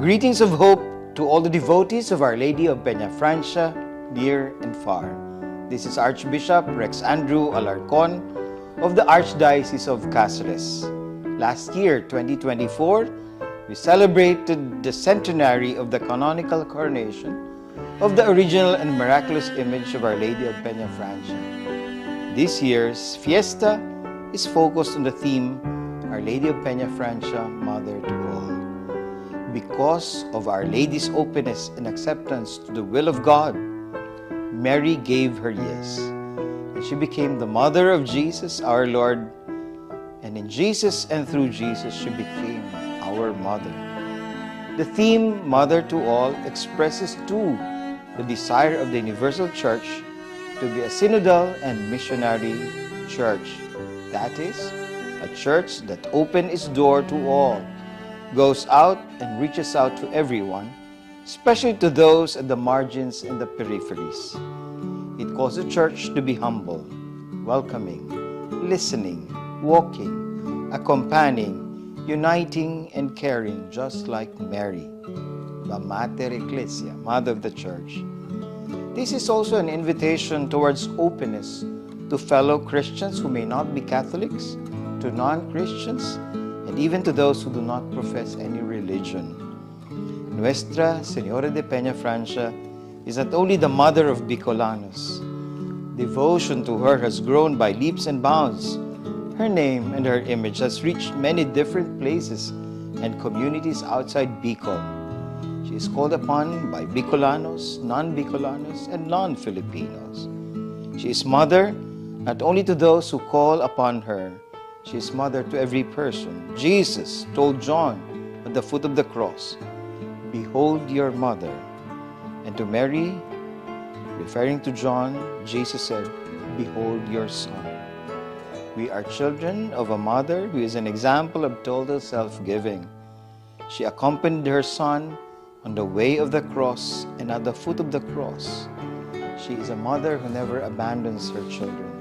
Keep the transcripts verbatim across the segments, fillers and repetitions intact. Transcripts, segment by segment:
Greetings of hope to all the devotees of Our Lady of Peñafrancia, near and far. This is Archbishop Rex Andrew Alarcon of the Archdiocese of Caceres. Last year, twenty twenty-four, we celebrated the centenary of the canonical coronation of the original and miraculous image of Our Lady of Peñafrancia. This year's fiesta is focused on the theme, Our Lady of Peñafrancia, Mother to All. Because of Our Lady's openness and acceptance to the will of God, Mary gave her yes, and she became the mother of Jesus, our Lord, and in Jesus and through Jesus, she became our mother. The theme, Mother to All, expresses too the desire of the universal church to be a synodal and missionary church. That is, a church that opens its door to all, goes out and reaches out to everyone, especially to those at the margins and the peripheries. It calls the church to be humble, welcoming, listening, walking, accompanying, uniting, and caring, just like Mary, the Mater Ecclesia, Mother of the Church. This is also an invitation towards openness to fellow Christians who may not be Catholics, to non-Christians, and even to those who do not profess any religion. Nuestra Señora de Peñafrancia is not only the mother of Bicolanos. Devotion to her has grown by leaps and bounds. Her name and her image has reached many different places and communities outside Bicol. She is called upon by Bicolanos, non-Bicolanos, and non-Filipinos. She is mother not only to those who call upon her, she is mother to every person. Jesus told John at the foot of the cross, "Behold your mother." And to Mary, referring to John, Jesus said, "Behold your son." We are children of a mother who is an example of total self-giving. She accompanied her son on the way of the cross and at the foot of the cross. She is a mother who never abandons her children.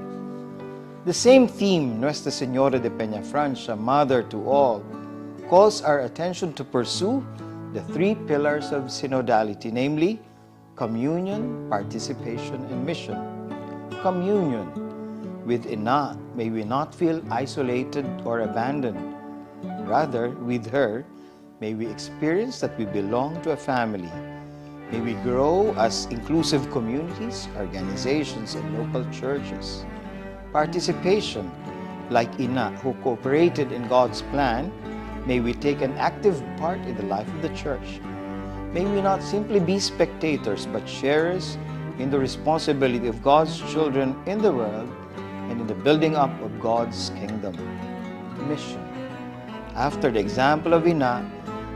The same theme, Nuestra Señora de Peñafrancia, Mother to All, calls our attention to pursue the three pillars of synodality, namely communion, participation, and mission. Communion. With Ina, may we not feel isolated or abandoned. Rather, with her, may we experience that we belong to a family. May we grow as inclusive communities, organizations, and local churches. Participation, like Ina who cooperated in God's plan, may we take an active part in the life of the church. May we not simply be spectators, but sharers in the responsibility of God's children in the world and in the building up of God's kingdom. Mission. After the example of Ina,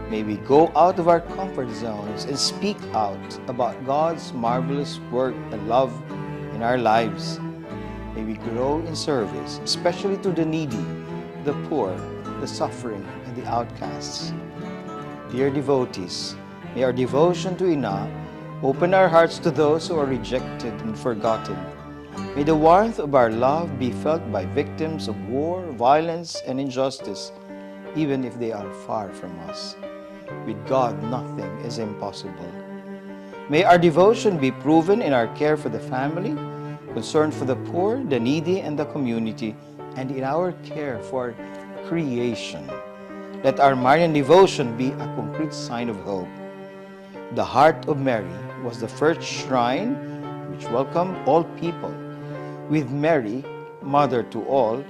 may we go out of our comfort zones and speak out about God's marvelous work and love in our lives. May we grow in service, especially to the needy, the poor, the suffering, and the outcasts. Dear devotees, may our devotion to Ina open our hearts to those who are rejected and forgotten. May the warmth of our love be felt by victims of war, violence, and injustice, even if they are far from us. With God, nothing is impossible. May our devotion be proven in our care for the family, concern for the poor, the needy, and the community, and in our care for creation. Let our Marian devotion be a concrete sign of hope. The heart of Mary was the first shrine which welcomed all people. With Mary, Mother to All,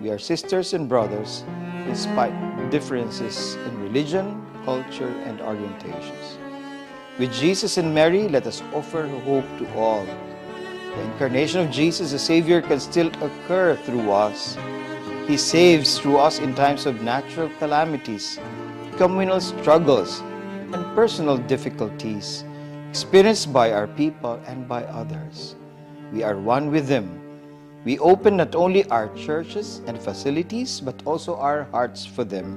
we are sisters and brothers in spite of differences in religion, culture, and orientations. With Jesus and Mary, let us offer hope to all. The incarnation of Jesus the Savior can still occur through us. He saves through us in times of natural calamities, communal struggles, and personal difficulties experienced by our people and by others. We are one with them. We open not only our churches and facilities, but also our hearts for them.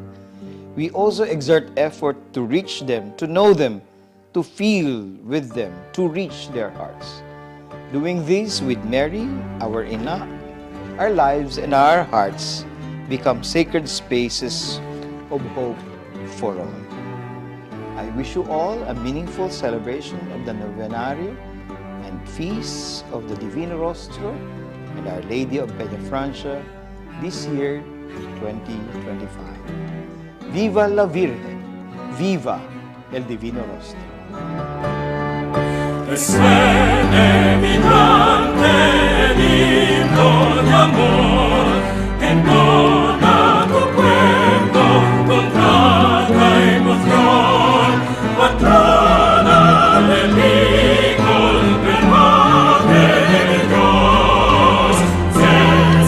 We also exert effort to reach them, to know them, to feel with them, to reach their hearts. Doing this with Mary, our Ina, our lives and our hearts become sacred spaces of hope for all. I wish you all a meaningful celebration of the Novenario and Feast of the Divino Rostro and Our Lady of Peñafrancia this year, twenty twenty-five. Viva la Virgen! Viva el Divino Rostro! Escene vibrante el himno de amor, en toda tu cuerpo, con cada emoción, patrona del hijo, del Padre de Dios, sé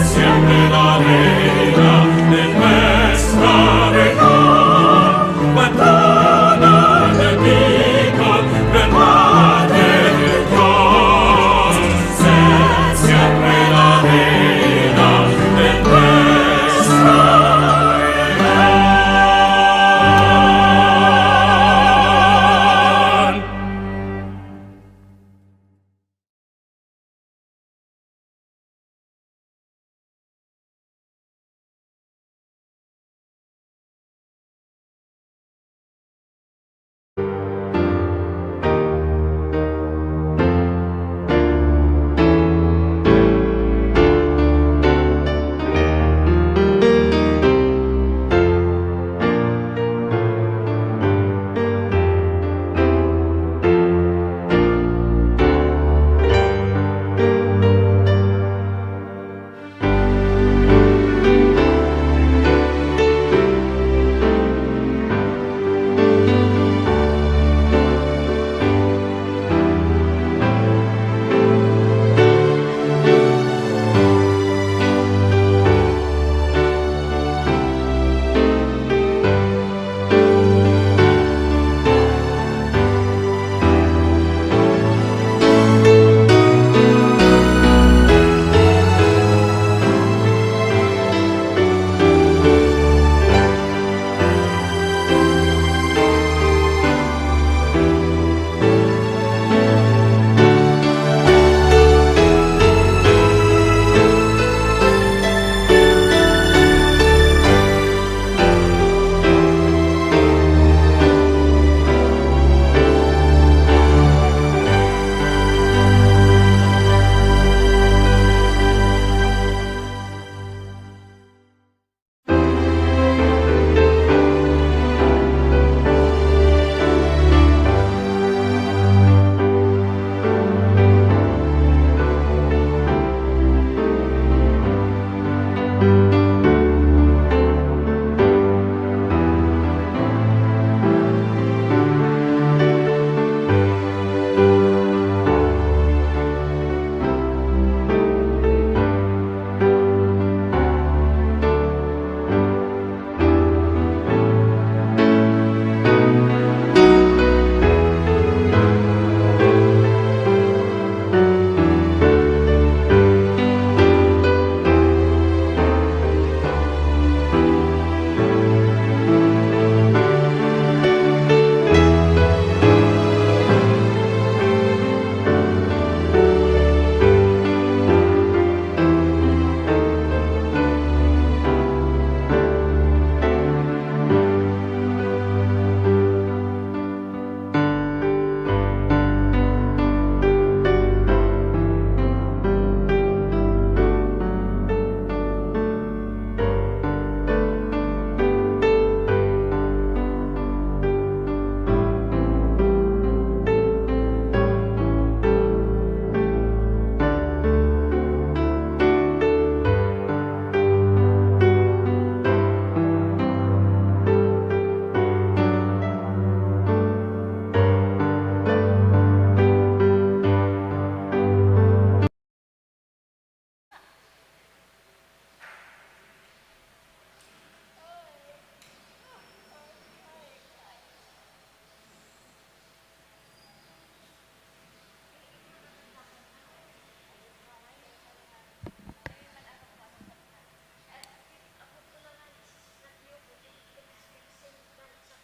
siempre la reina de nuestra región. Patrona de Bicol, Madre de Dios, sé siempre la reina de nuestra región.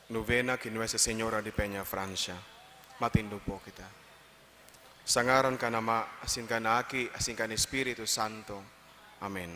Novena ki Nuestra Señora de Peñafrancia. Matindog po kita. Sa ngaran kan Ama, asin kan Aki, asin kan Espiritu Santo. Amen.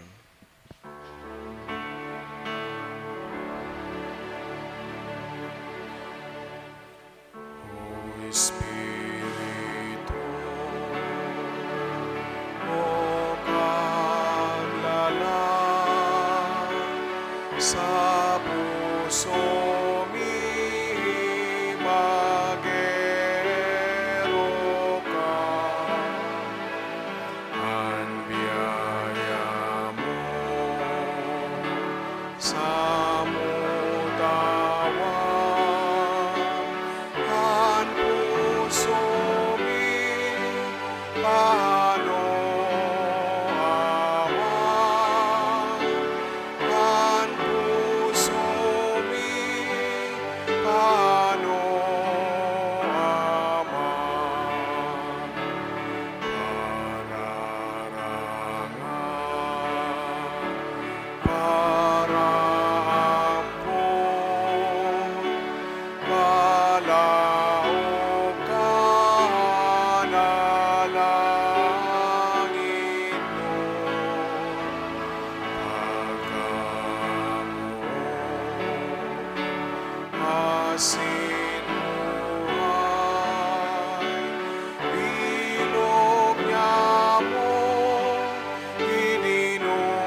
Paano, Ama, an puso mi? Paano, Ama, pararangan, paraampo? Balaog ka na langit mo, pagkamoot asin buhay, bilog niya mo idinudusay.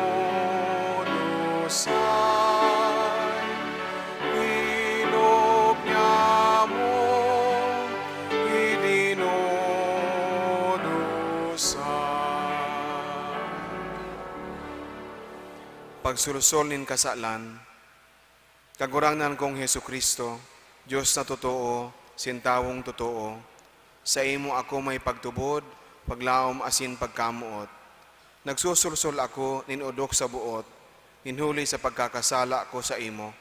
Bilog niya mo idinudusay. Pagsolsol nin kasalan. Kagurangnan kong Jesu-Cristo, Dios na totoo, asin tawong totoo, saimo ako may pagtubod, paglaom asin pagkamoot. Nagsosolsol ako nin odok sa boot, nin huli sa pagkakasala ko saimo.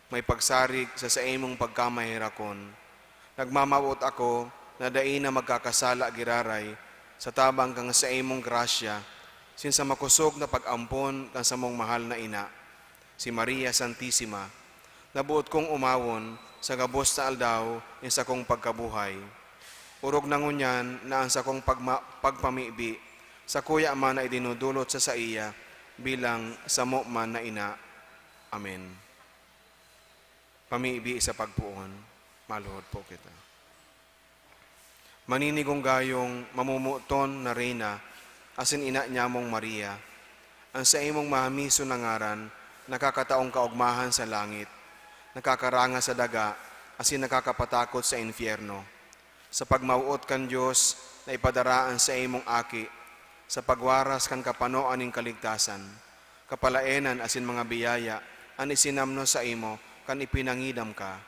May pagsarig sa saimong pagkamaherakon. Nagmamawot ako na dai na magkakasala giraray sa tabang kan saimong grasya, asin sa makosog na pag-ampon kan samong mahal na ina, si Maria Santisima, na boot kong omawon sa gabos na aldaw nin sakong pagkabuhay. Orog na ngunyan na an sakong pagma-, pagpamibi sakuya man na idinodolot sa saiya bilang samo man na ina. Amen. Pamibi sa pagpoon. Maluhod po kita. Maninigong gayong mamomoton na Reyna asin ina nyamong Maria, an saimong mahamison na ngaran nakakataong kaogmahan sa langit, nakakaranga sa daga, asin nakakapatakot sa impyerno. Sa pagmawot kan Dios na ipadara an saimong Aki sa pagwaras kan kapanoan nin kaligtasan, kapalaenan asin mga biyaya an isinamno saimo kan ipinangidam ka.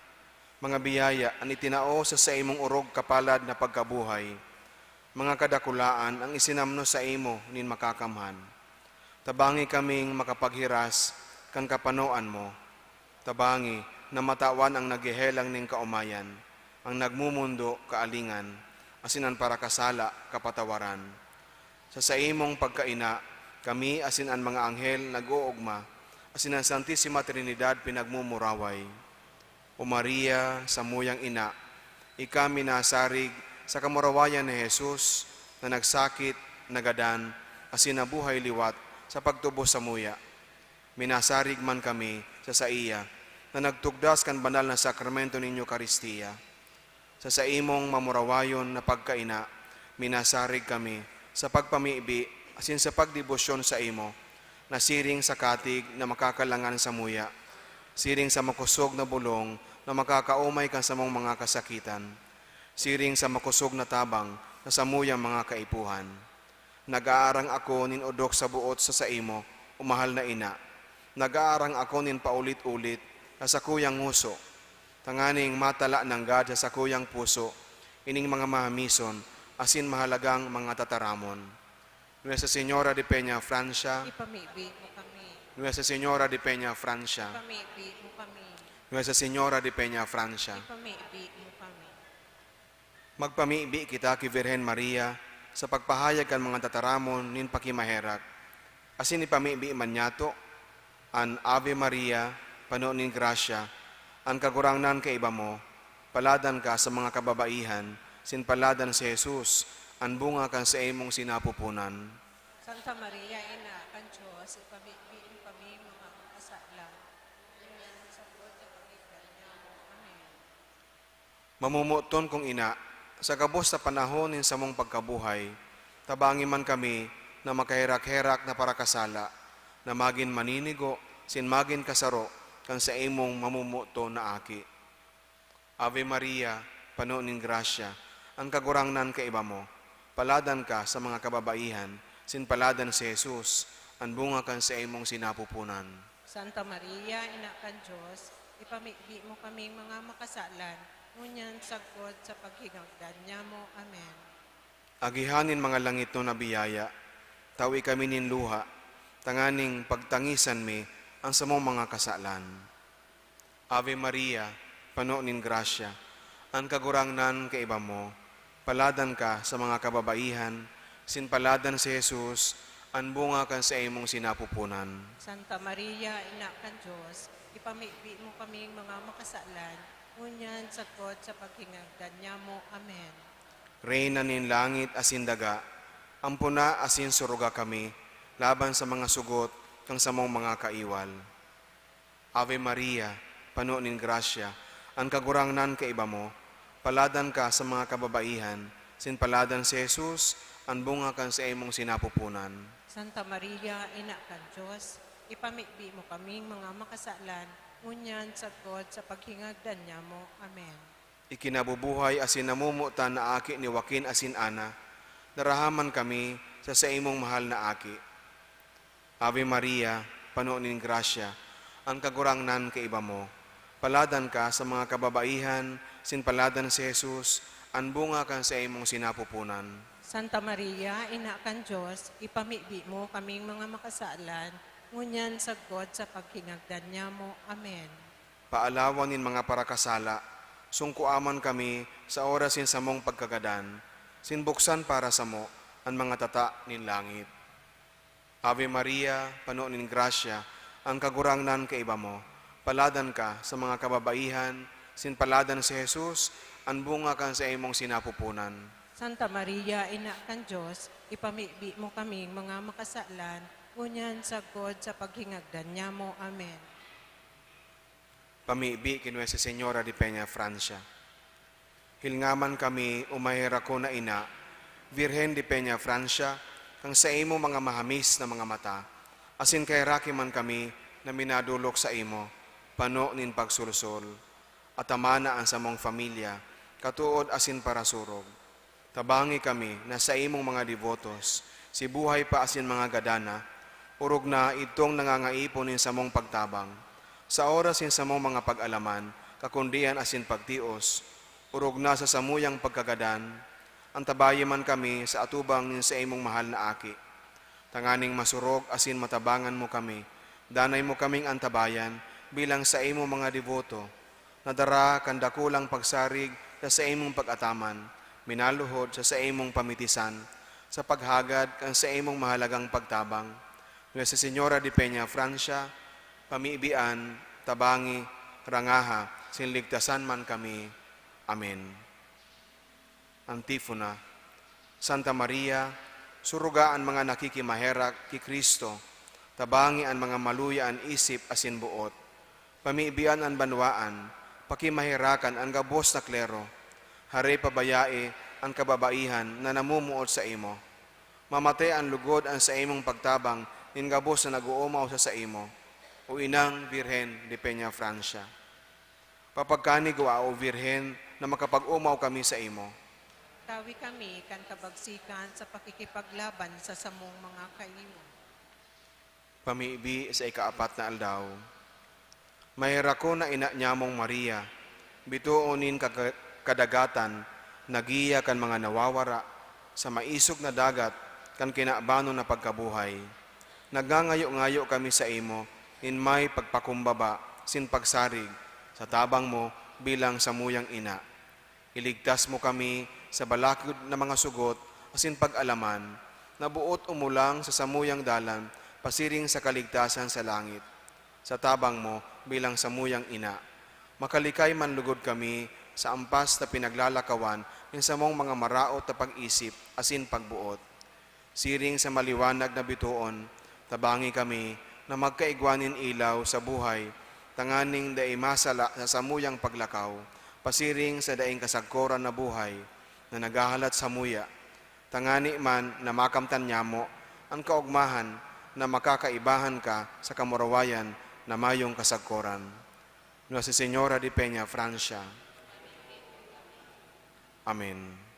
Mga biyaya an itinao sa saimong orog kapalad na pagkabuhay, mga kadakulaan an isinamno saimo nin makakamhan. Tabangi kaming makapaghiras kan kapanoan mo. Tabangi na matawan ang naghehelang nin kaomayan, ang nagmomondo kaalingan, asin an parakasala kapatawaran. Sa saimong pagkaina, kami asin an mga anghel nag-oogma, asin an Santisima Trinidad pinagmumuraway. O Maria, samuyang ina, ika minasarig sa kamurawayan ni Jesus na nagsakit, nagadan, asin nabuhay liwat sa pagtubos samuya. Minasarig man kami sa saiya na nagtugdas kan banal na sakramento nin Eukaristia. Sa saimong mamurawayon na pagkaina, minasarig kami sa pagpamibi asin sa pagdebosyon saimo, na siring sa katig na makakalangan samuya, siring sa makosog na bolong na makakaomay kan samong mga kasakitan, siring sa makosog na tabang na samuyang mga kaipuhan. Nag-aarang ako nin odok sa boot sa saimo, o mahal na ina. Nag-aarang ako nin paulit-ulit sa sakuyang ngoso, tanganing matala nanggad sa sakuyang puso ining mga mahamison asin mahalagang mga tataramon. Nuestra Señora de Peña, Francia. Ipamibi mo kami. Nuestra Señora de Peña, Francia. Ipamibi mo kami. Nuestra Señora de Peña, Francia. Ipamibi mo kami. Magpamibi kita ki Birhen Maria sa pagpahayag kan mga tataramon nin pakimaherak, asin ipamibi man nyato an Ave Maria, pano nin grasya, an Kagurangnan kaiba mo, paladan ka sa mga kababaihan, sin paladan si Jesus, an bunga kan saimong sinapupunan. Santa Maria, Ina kan Dios, ipamibi mo kami mga makasalan, ngunyan sa oras kan pagkamatay namon. Amen. Mamomoton kong ina, sa gabos na panahon nin samong pagkabuhay, tabangi man kami na makaherak-herak na parakasala, na magin maninigo sin magin kasaro kan saimong mamomoton na Aki. Ave Maria, pano nin grasya, an Kagurangnan kaiba mo. Paladan ka sa mga kababaihan, sin paladan si Jesus, an bunga kan saimong sinapupunan. Santa Maria, Ina kan Dios, ipamibi mo kaming mga makasalan, ngunyan sagkod sa paghingagdan nyamo. Amen. Agihan nin mga langitnon na biyaya, tawi kami nin luha, tanganing pagtangisan mi an samong mga kasalan. Ave Maria, pano nin grasya, an Kagurangnan kaiba mo. Paladan ka sa mga kababaihan, sin paladan si Jesus, an bunga kan saimong sinapupunan. Santa Maria, Ina kan Dios, ipamibi mo kaming mga makasalan, ngunyan sagkod sa paghingagdan nyamo. Amen. Reyna nin langit asin daga, ampona asin suruga kami laban sa mga sugot kan samong mga kaiwal. Ave Maria, pano nin grasya, an Kagurangnan kaiba mo. Paladan ka sa mga kababaihan, sin paladan si Jesus, an bunga kan saimong sinapupunan. Santa Maria, Ina kan Dios, ipamibi mo kaming mga makasalan, ngunyan sagkod sa paghingagdan nyamo. Amen. Ikinabubuhay asin namomotan na aki ni Joaquin asin Ana, narahaman kami sa saimong mahal na aki. Ave Maria, pano nin grasya, an Kagurangnan kaiba mo. Paladan ka sa mga kababaihan, sin paladan si Jesus, an bunga kan saimong sinapupunan. Santa Maria, Ina kan Dios, ipamibi mo kaming mga makasalan, ngunyan sagkod sa paghingagdan nyamo. Amen. Paalawan nin mga parakasala, sungkoa man kami sa oras nin samong pagkagadan, sin buksan para samo an mga tata nin langit. Ave Maria, pano nin grasya, an Kagurangnan kaiba mo. Paladan ka sa mga kababaihan, sin paladan si Jesus, an bunga kan saimong sinapupunan. Santa Maria, Ina kan Dios, ipamibi mo kaming mga makasalan, ngunyan sagkod sa paghingagdan nyamo. Amen. Pamibi ki Nuestra Señora de Peña Francia. Hilngaman kami, o maherakon na ina, Virgen de Peña Francia, kan saimo mga mahamis na mga mata, asin kaheraki man kami na minadolok saimo, pano nin pagsolsol. Atamana an samong familia, katood asin parasurog. Tabangi kami na saimong mga debotos, si buhay pa asin mga gadana, orog na idtong nangangaipo nin samong pagtabang. Sa oras nin samong mga pag-alaman, kakundian asin pagtios, orog na sa samuyang pagkagadan, antabayi man kami sa atubang nin saimong mahal na Aki. Tanganing masurog asin matabangan mo kami, danay mo kaming antabayan bilang saimong mga deboto, na dara kan dakulang pagsarig sa saimong pag-ataman, minaluhod sa saimong pamitisan, sa paghagad kan saimong mahalagang pagtabang. Nuestra Señora de Peña Francia, pamibian, tabangi, rangaha, sin ligtasan man kami. Amen. Antifona. Santa Maria, suruga an mga nakikimaherak ki Cristo, tabangi an mga maluya an isip asin boot. Pamibian an banwaan, pakimaherakan an gabos na klero. Hare pabayai an kababaihan na namomoot saimo. Mamate an lugod an saimong pagtabang nin gabos na nag-oomaw sa saimo, o Inang Birhen de Peña Francia. Papagkanigo, O Birhen, na makapag-omaw kami saimo. Tawi kami kan kabagsikan sa pakikipaglaban sa samong mga kaiwal. Pamibi sa ikaapat na aldaw. Maherakon na ina nyamong Maria, bitoon nin kaga-, kadagatan, nagiya kan mga nawawara, sa maisog na dagat kan kinabanon na pagkabuhay. Nagngangayo-ngayo kami saimo nin may pagpakumbaba sin pagsarig sa tabang mo bilang samuyang ina. Iligtas mo kami sa balakid na mga sugot asin pag-alaman na boot umulang sa samuyang dalan pasiring sa kaligtasan sa langit. Sa tabang mo bilang samuyang ina. Makalikay man lugod kami sa ampas na pinaglalakawan nin samong mga maraot na pag-isip asin pagboot. Siring sa maliwanag na bitoon, tabangi kami na magkaigwa nin ilaw sa buhay, tanganing dai masala sa samuyang paglakaw, pasiring sa daing kasagkoran na buhay na naghahalat samuya. Tangani man na makamtan nyamo an kaogmahan na makakaibahan ka sa kamurawayan na mayong kasagkoran. Nuestra Señora de Peña Francia. Amen.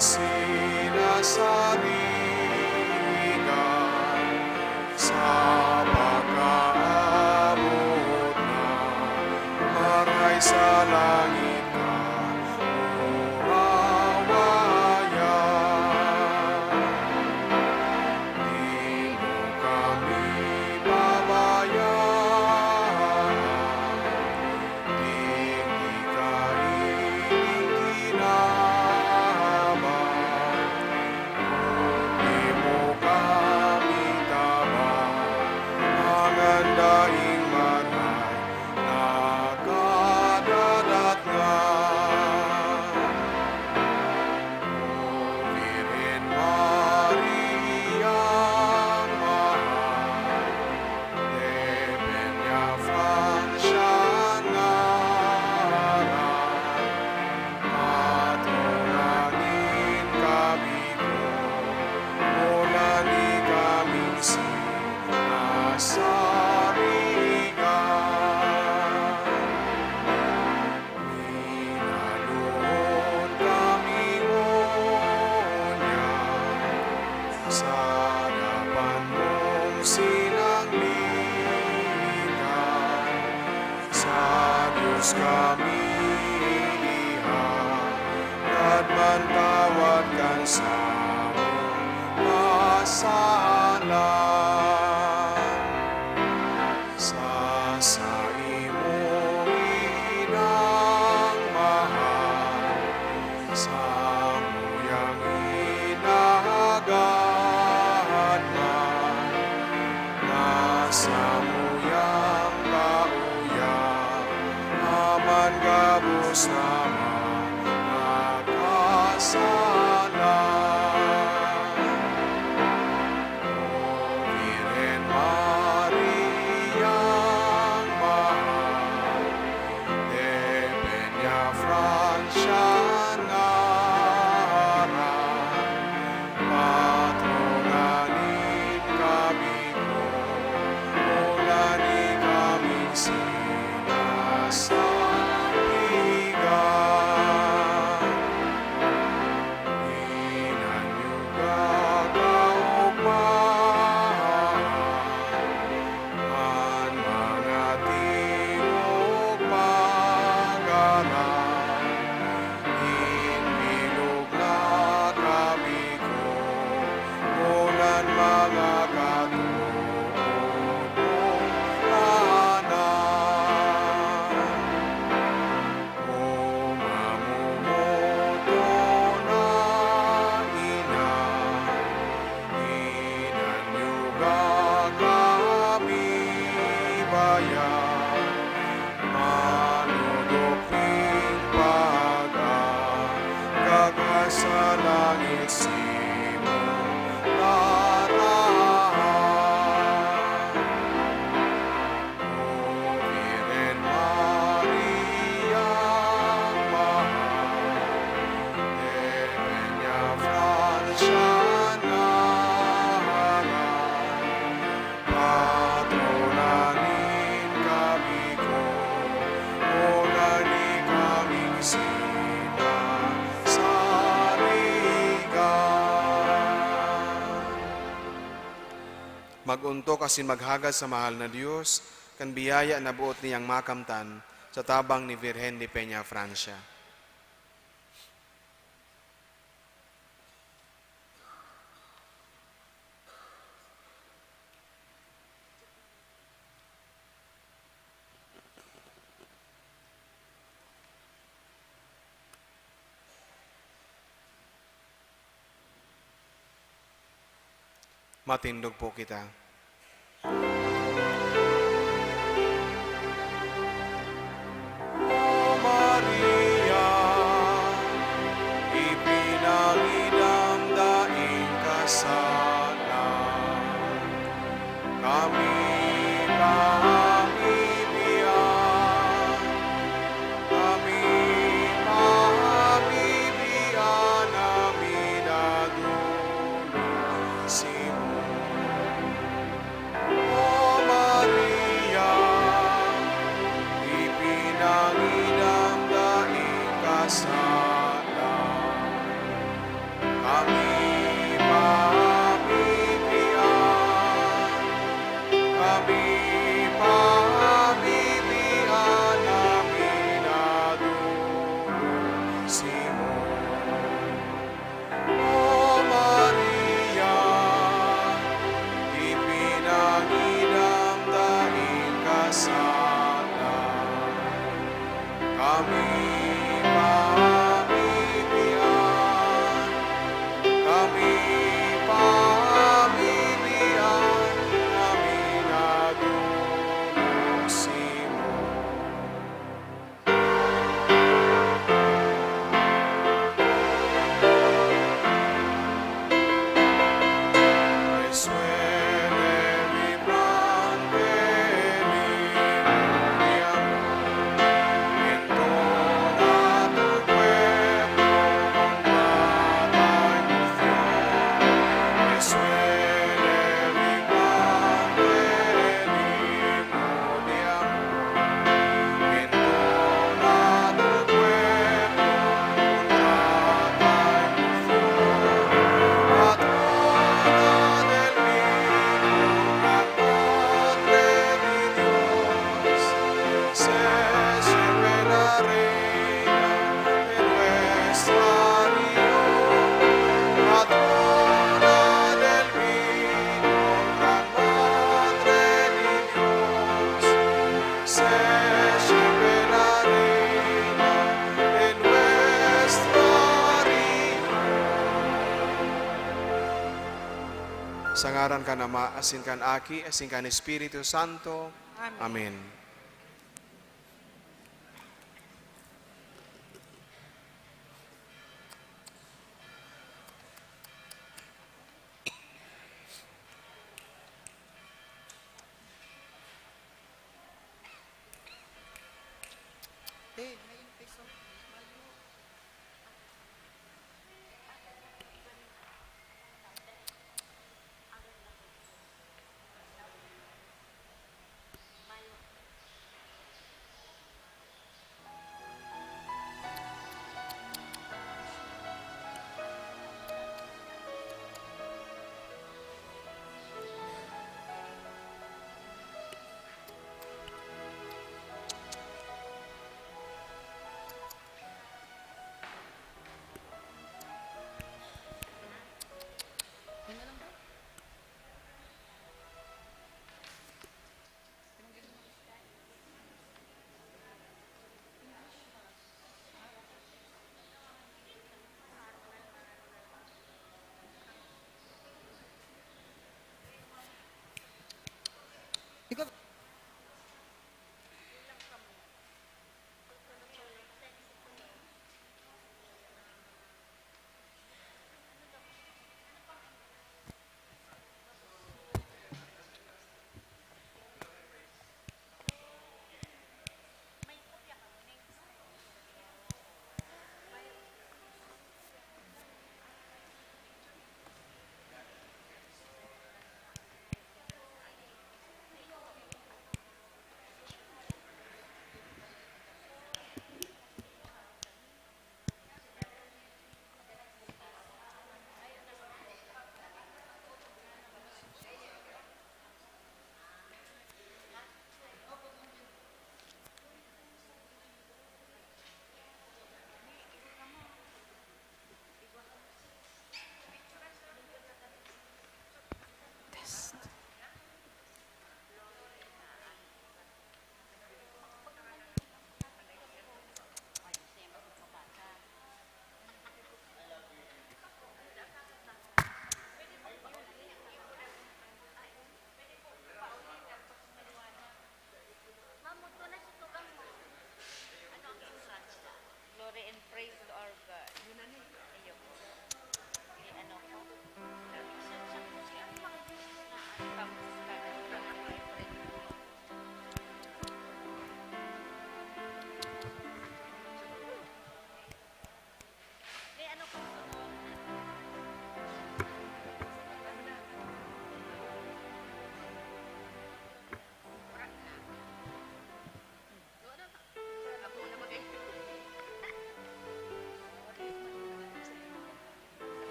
sinasarigan sa pagkaabot na maray sa langit ka, O Awayan. Di mo kami pabayaan, digdi kaining kinaban. Di mo kami taban, mga daing maray nakadadatngan. O Birhen Mariang mahal, de Peñafrancia an ngaran, patrona nin Cavite, huli nin kaming sinasarigan. Minaluhod kami ngunyan sa harapan mong sinangligan. Sa Dios kami ihagad man tawad kan samong kasalan. Sa saimong inang mahal, samuyang hinahagad man, na samuyang kauyang, aman gabos naman nakasalan. O Birhen Mariang mahal, de Peñafrancia an ngaran, patrona nin Cavite, huli nin kaming sinasarigan. Di na niyo kakaogmahan an mga tingog pagaran nin bilog na Cavite, ngunyan mga katuod mong tahanan. O mamomoto na ina, di na niyo kakabibayan, manodoping pag-agaga sa langit simong tarahan. O Birhen Mariang mahal, de Peñafrancia an ngaran, patrona nin Cavite, huli nin kaming sinasarigan. Mag-ontok asin maghagad sa mahal na Dios, kan biyaya na boot niyang makamtan sa tabang ni Virgen de Peñafrancia. Matindog po kita. O Maria, ipinangidang daing kasalan, kami pamimiyan, kami pamimiyan na minadulog simo. O Maria, ipinangidang daing kasalan, Rosario, patrona del vino, gran madre de Dios, se siempre la reina de nuestra región. Sa ngaran kan Ama, asin kan Aki, asin kan Espiritu Santo. Amen. Amen.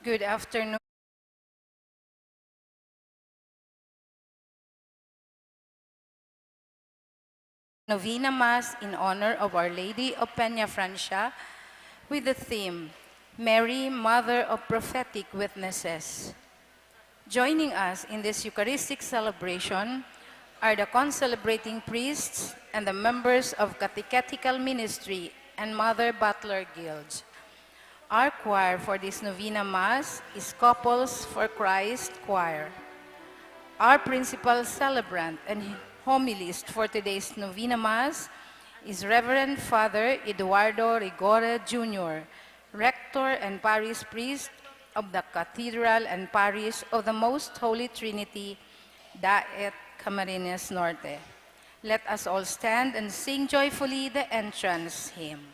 Good afternoon. Novena Mass in honor of Our Lady of Peñafrancia with the theme, Mary, Mother of Prophetic Witnesses. Joining us in this Eucharistic celebration are the concelebrating priests and the members of Catechetical Ministry and Mother Butler Guilds. Our choir for this Novena Mass is Couples for Christ Choir. Our principal celebrant and homilist for today's Novena Mass is Reverend Father Eduardo Rigora Junior, Rector and Parish Priest of the Cathedral and Parish of the Most Holy Trinity, Daet, Camarines Norte. Let us all stand and sing joyfully the entrance hymn.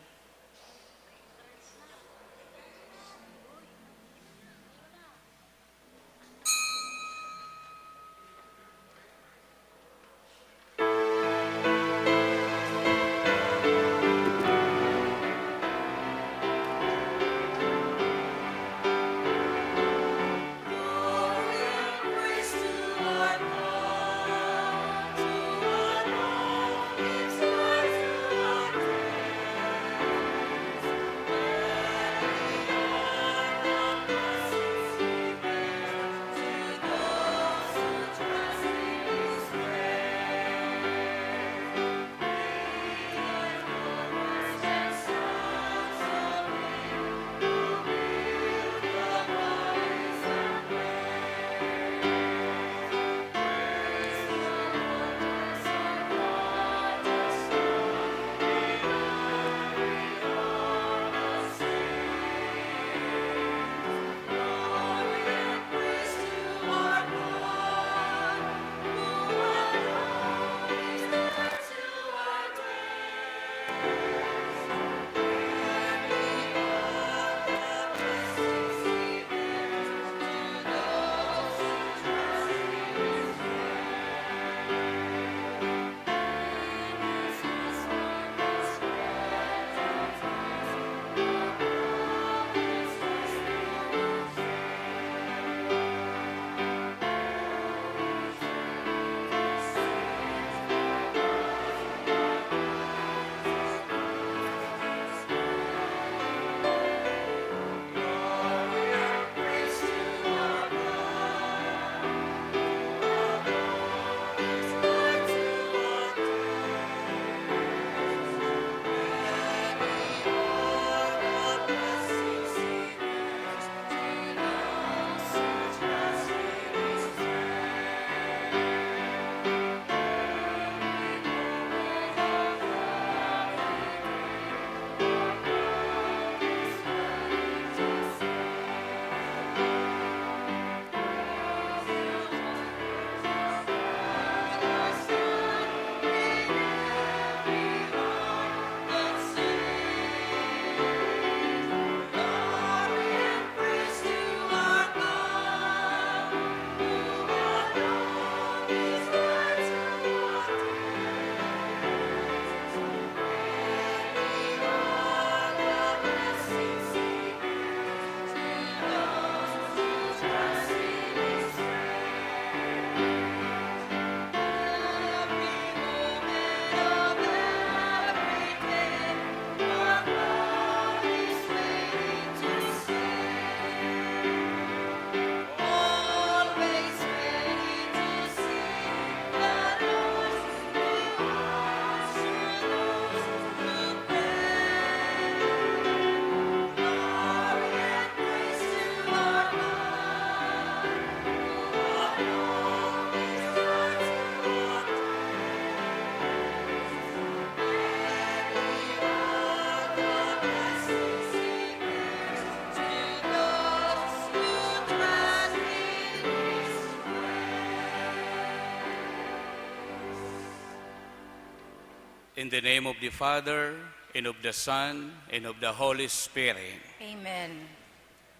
In the name of the Father, and of the Son, and of the Holy Spirit. Amen.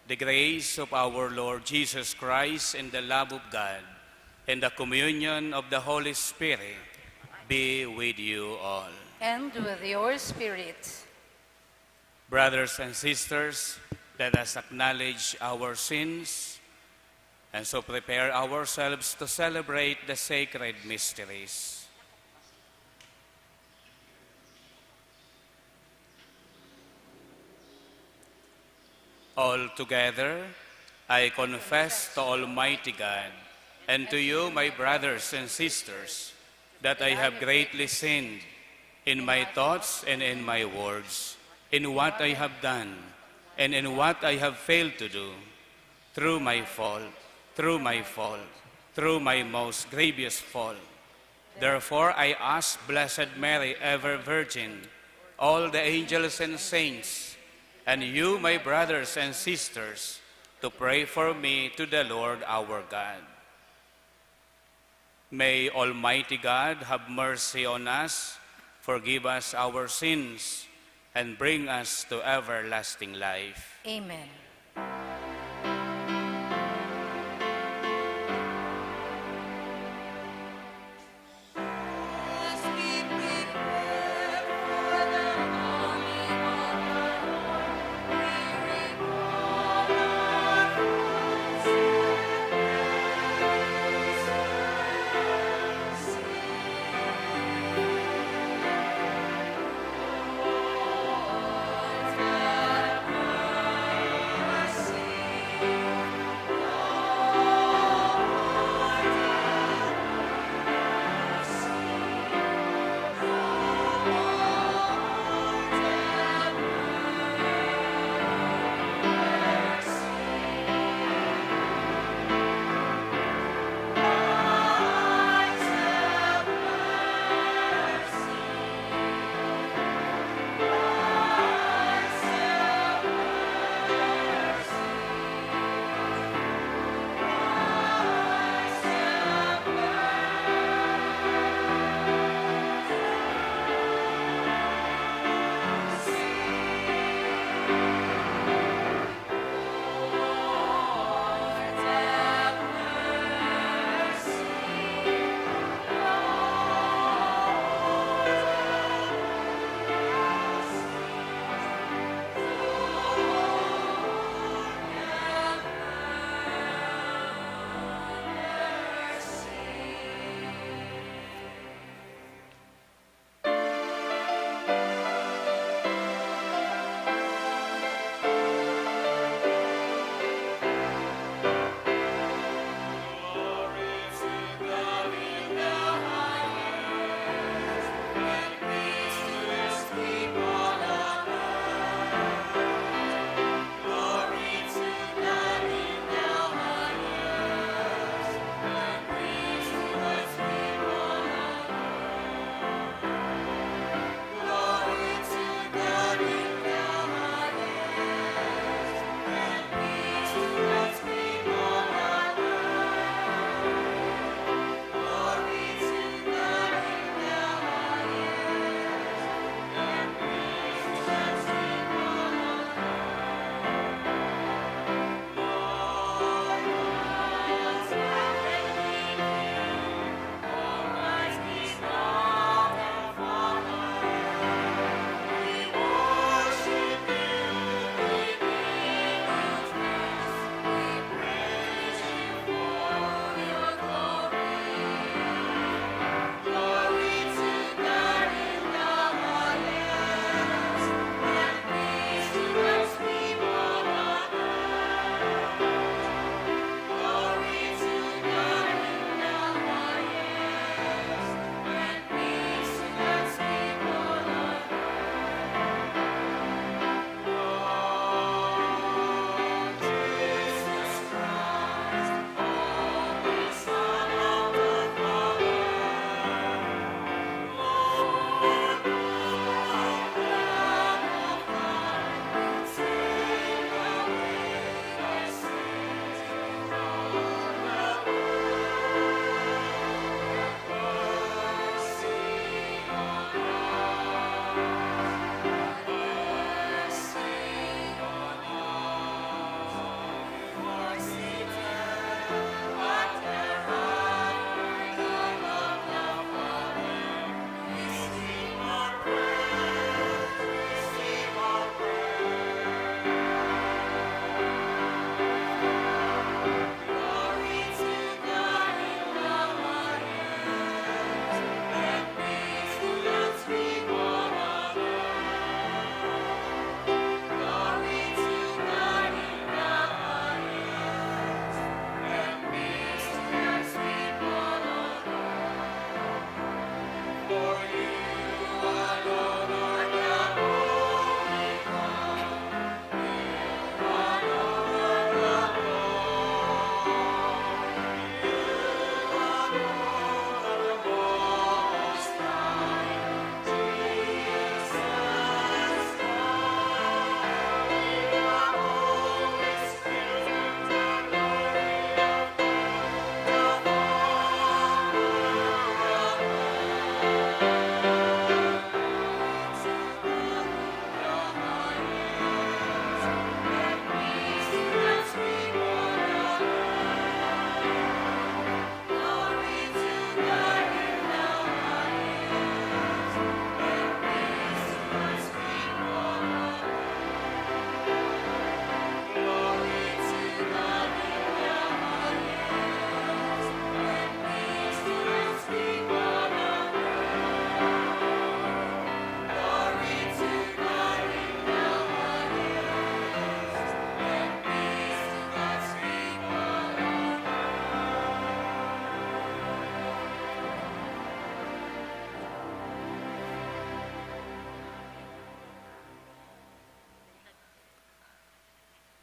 The grace of our Lord Jesus Christ, and the love of God, and the communion of the Holy Spirit be with you all. And with your spirit. Brothers and sisters, Let us acknowledge our sins and so prepare ourselves to celebrate the sacred mysteries. Altogether, I confess to Almighty God and to you, my brothers and sisters, that I have greatly sinned in my thoughts and in my words, in what I have done and in what I have failed to do, through my fault, through my fault, through my most grievous fault. Therefore, I ask Blessed Mary, ever Virgin, all the angels and saints, and you, my brothers and sisters, to pray for me to the Lord our God. May Almighty God have mercy on us, forgive us our sins, and bring us to everlasting life. Amen.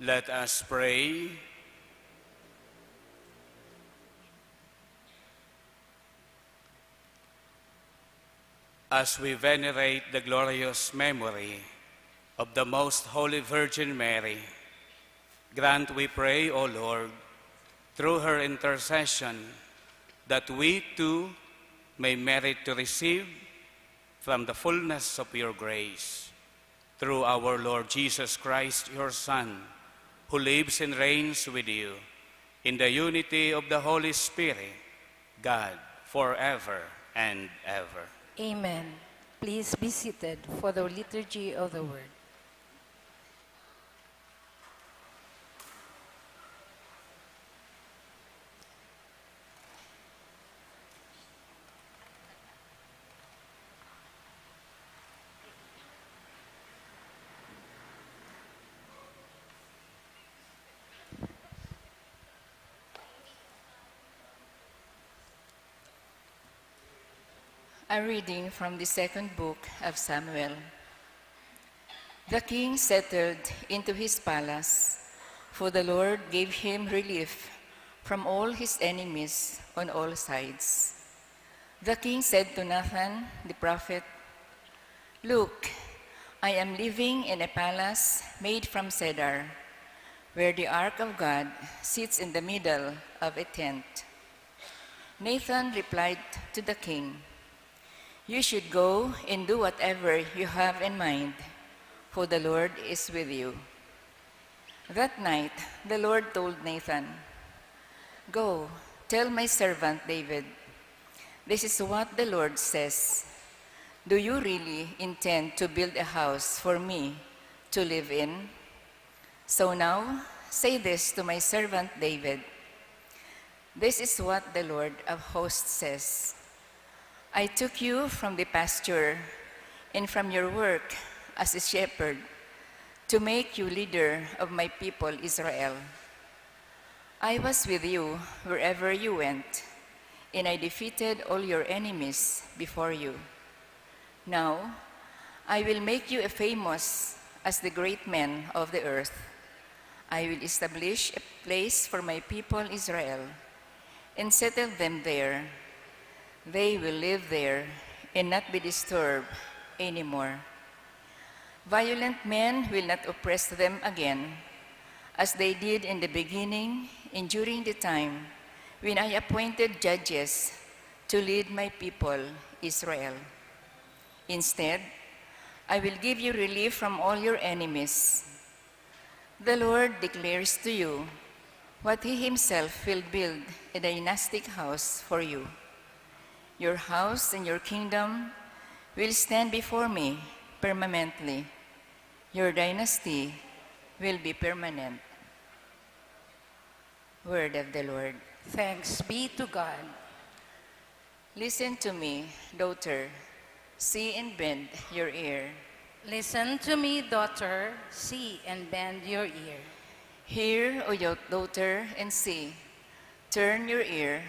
Let us pray. As we venerate the glorious memory of the Most Holy Virgin Mary, grant, we pray, O Lord, through her intercession, that we too may merit to receive from the fullness of your grace. Through our Lord Jesus Christ, your Son, who lives and reigns with you in the unity of the Holy Spirit, God, forever and ever. Amen. Please be seated for the liturgy of the word. A reading from the second book of Samuel. The king settled into his palace, for the Lord gave him relief from all his enemies on all sides. The king said to Nathan the prophet, "Look, I am living in a palace made from cedar, where the ark of God sits in the middle of a tent." Nathan replied to the king, "You should go and do whatever you have in mind, for the Lord is with you." That night, the Lord told Nathan, "Go, tell my servant David, 'This is what the Lord says: Do you really intend to build a house for me to live in?' So now, say this to my servant David, 'This is what the Lord of hosts says: I took you from the pasture and from your work as a shepherd to make you leader of my people Israel. I was with you wherever you went, and I defeated all your enemies before you. Now, I will make you a famous as the great men of the earth. I will establish a place for my people Israel and settle them there. They will live there and not be disturbed anymore. Violent men will not oppress them again, as they did in the beginning and during the time when I appointed judges to lead my people Israel. Instead, I will give you relief from all your enemies. The Lord declares to you what he himself will build a dynastic house for you. Your house and your kingdom will stand before me permanently. Your dynasty will be permanent." Word of the Lord. Thanks be to God. Listen to me, daughter. See and bend your ear. Listen to me, daughter. See and bend your ear. Hear, O yo-, daughter, and see. Turn your ear.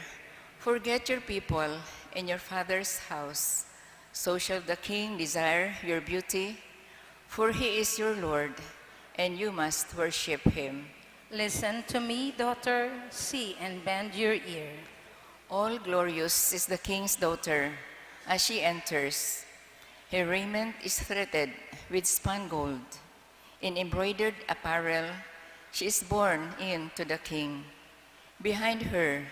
Forget your people and your father's house. So shall the king desire your beauty, for he is your Lord, and you must worship him. Listen to me, daughter. See and bend your ear. All glorious is the king's daughter as she enters. Her raiment is threaded with spun gold. In embroidered apparel, she is borne in to the king. Behind her,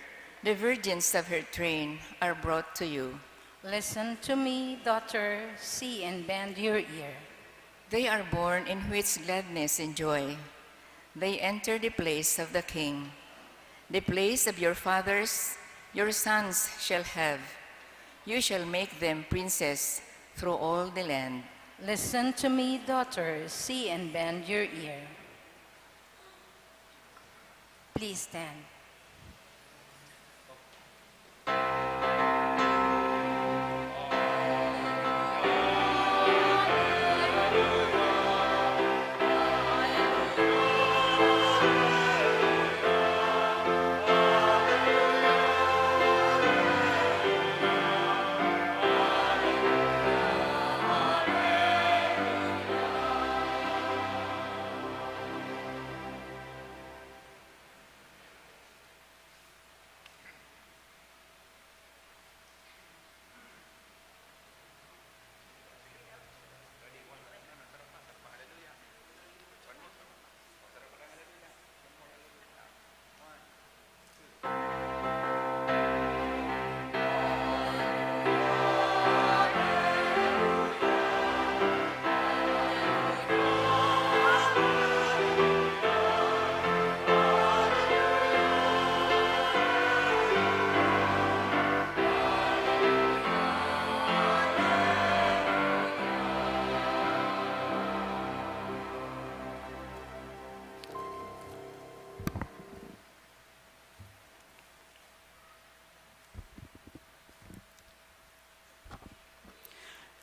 the virgins of her train are brought to you. Listen to me, daughter. See and bend your ear. They are born in which gladness and joy. They enter the place of the king. The place of your fathers, your sons shall have. You shall make them princes through all the land. Listen to me, daughter. See and bend your ear. Please stand.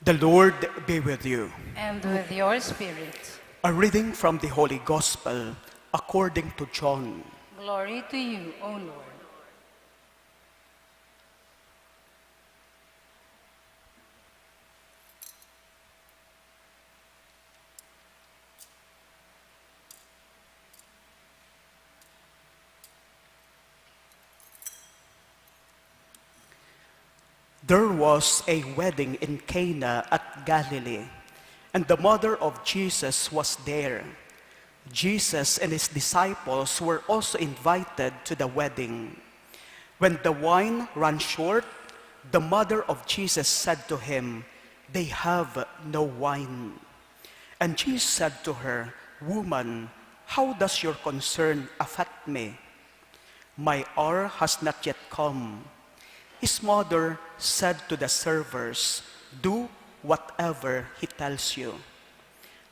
The Lord be with you. And with your spirit. A reading from the Holy Gospel according to John. Glory to you, O Lord. There was a wedding in Cana at Galilee, and the mother of Jesus was there. Jesus and his disciples were also invited to the wedding. When the wine ran short, the mother of Jesus said to him, "They have no wine." And Jesus said to her, "Woman, how does your concern affect me? My hour has not yet come." His mother said to the servers, "Do whatever he tells you."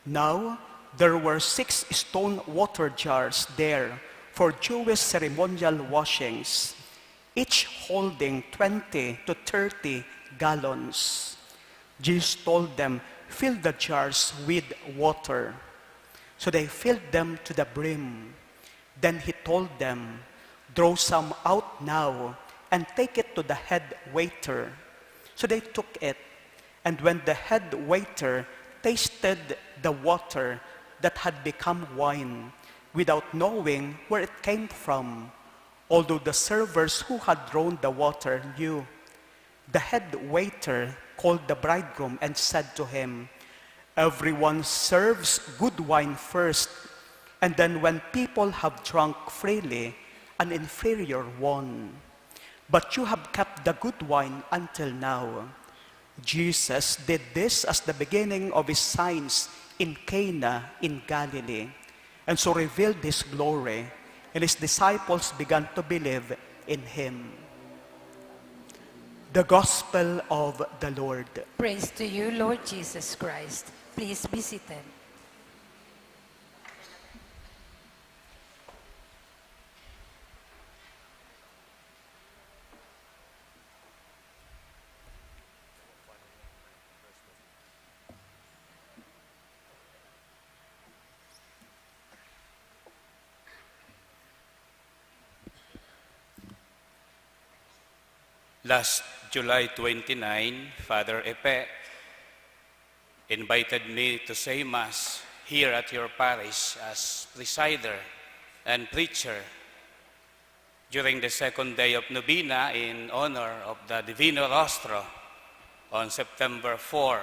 Now, there were six stone water jars there for Jewish ceremonial washings, each holding twenty to thirty gallons. Jesus told them, "Fill the jars with water." So they filled them to the brim. Then he told them, "Draw some out now and take it to the head waiter." So they took it. And when the head waiter tasted the water that had become wine, without knowing where it came from, although the servers who had drawn the water knew, the head waiter called the bridegroom and said to him, "Everyone serves good wine first, and then when people have drunk freely, an inferior one. But you have kept the good wine until now." Jesus did this as the beginning of his signs in Cana in Galilee, and so revealed his glory, and his disciples began to believe in him. The Gospel of the Lord. Praise to you, Lord Jesus Christ. Please be seated. Last July twenty-nine, Father Epe invited me to say Mass here at your parish as presider and preacher during the second day of Novena in honor of the Divino Rostro on September four.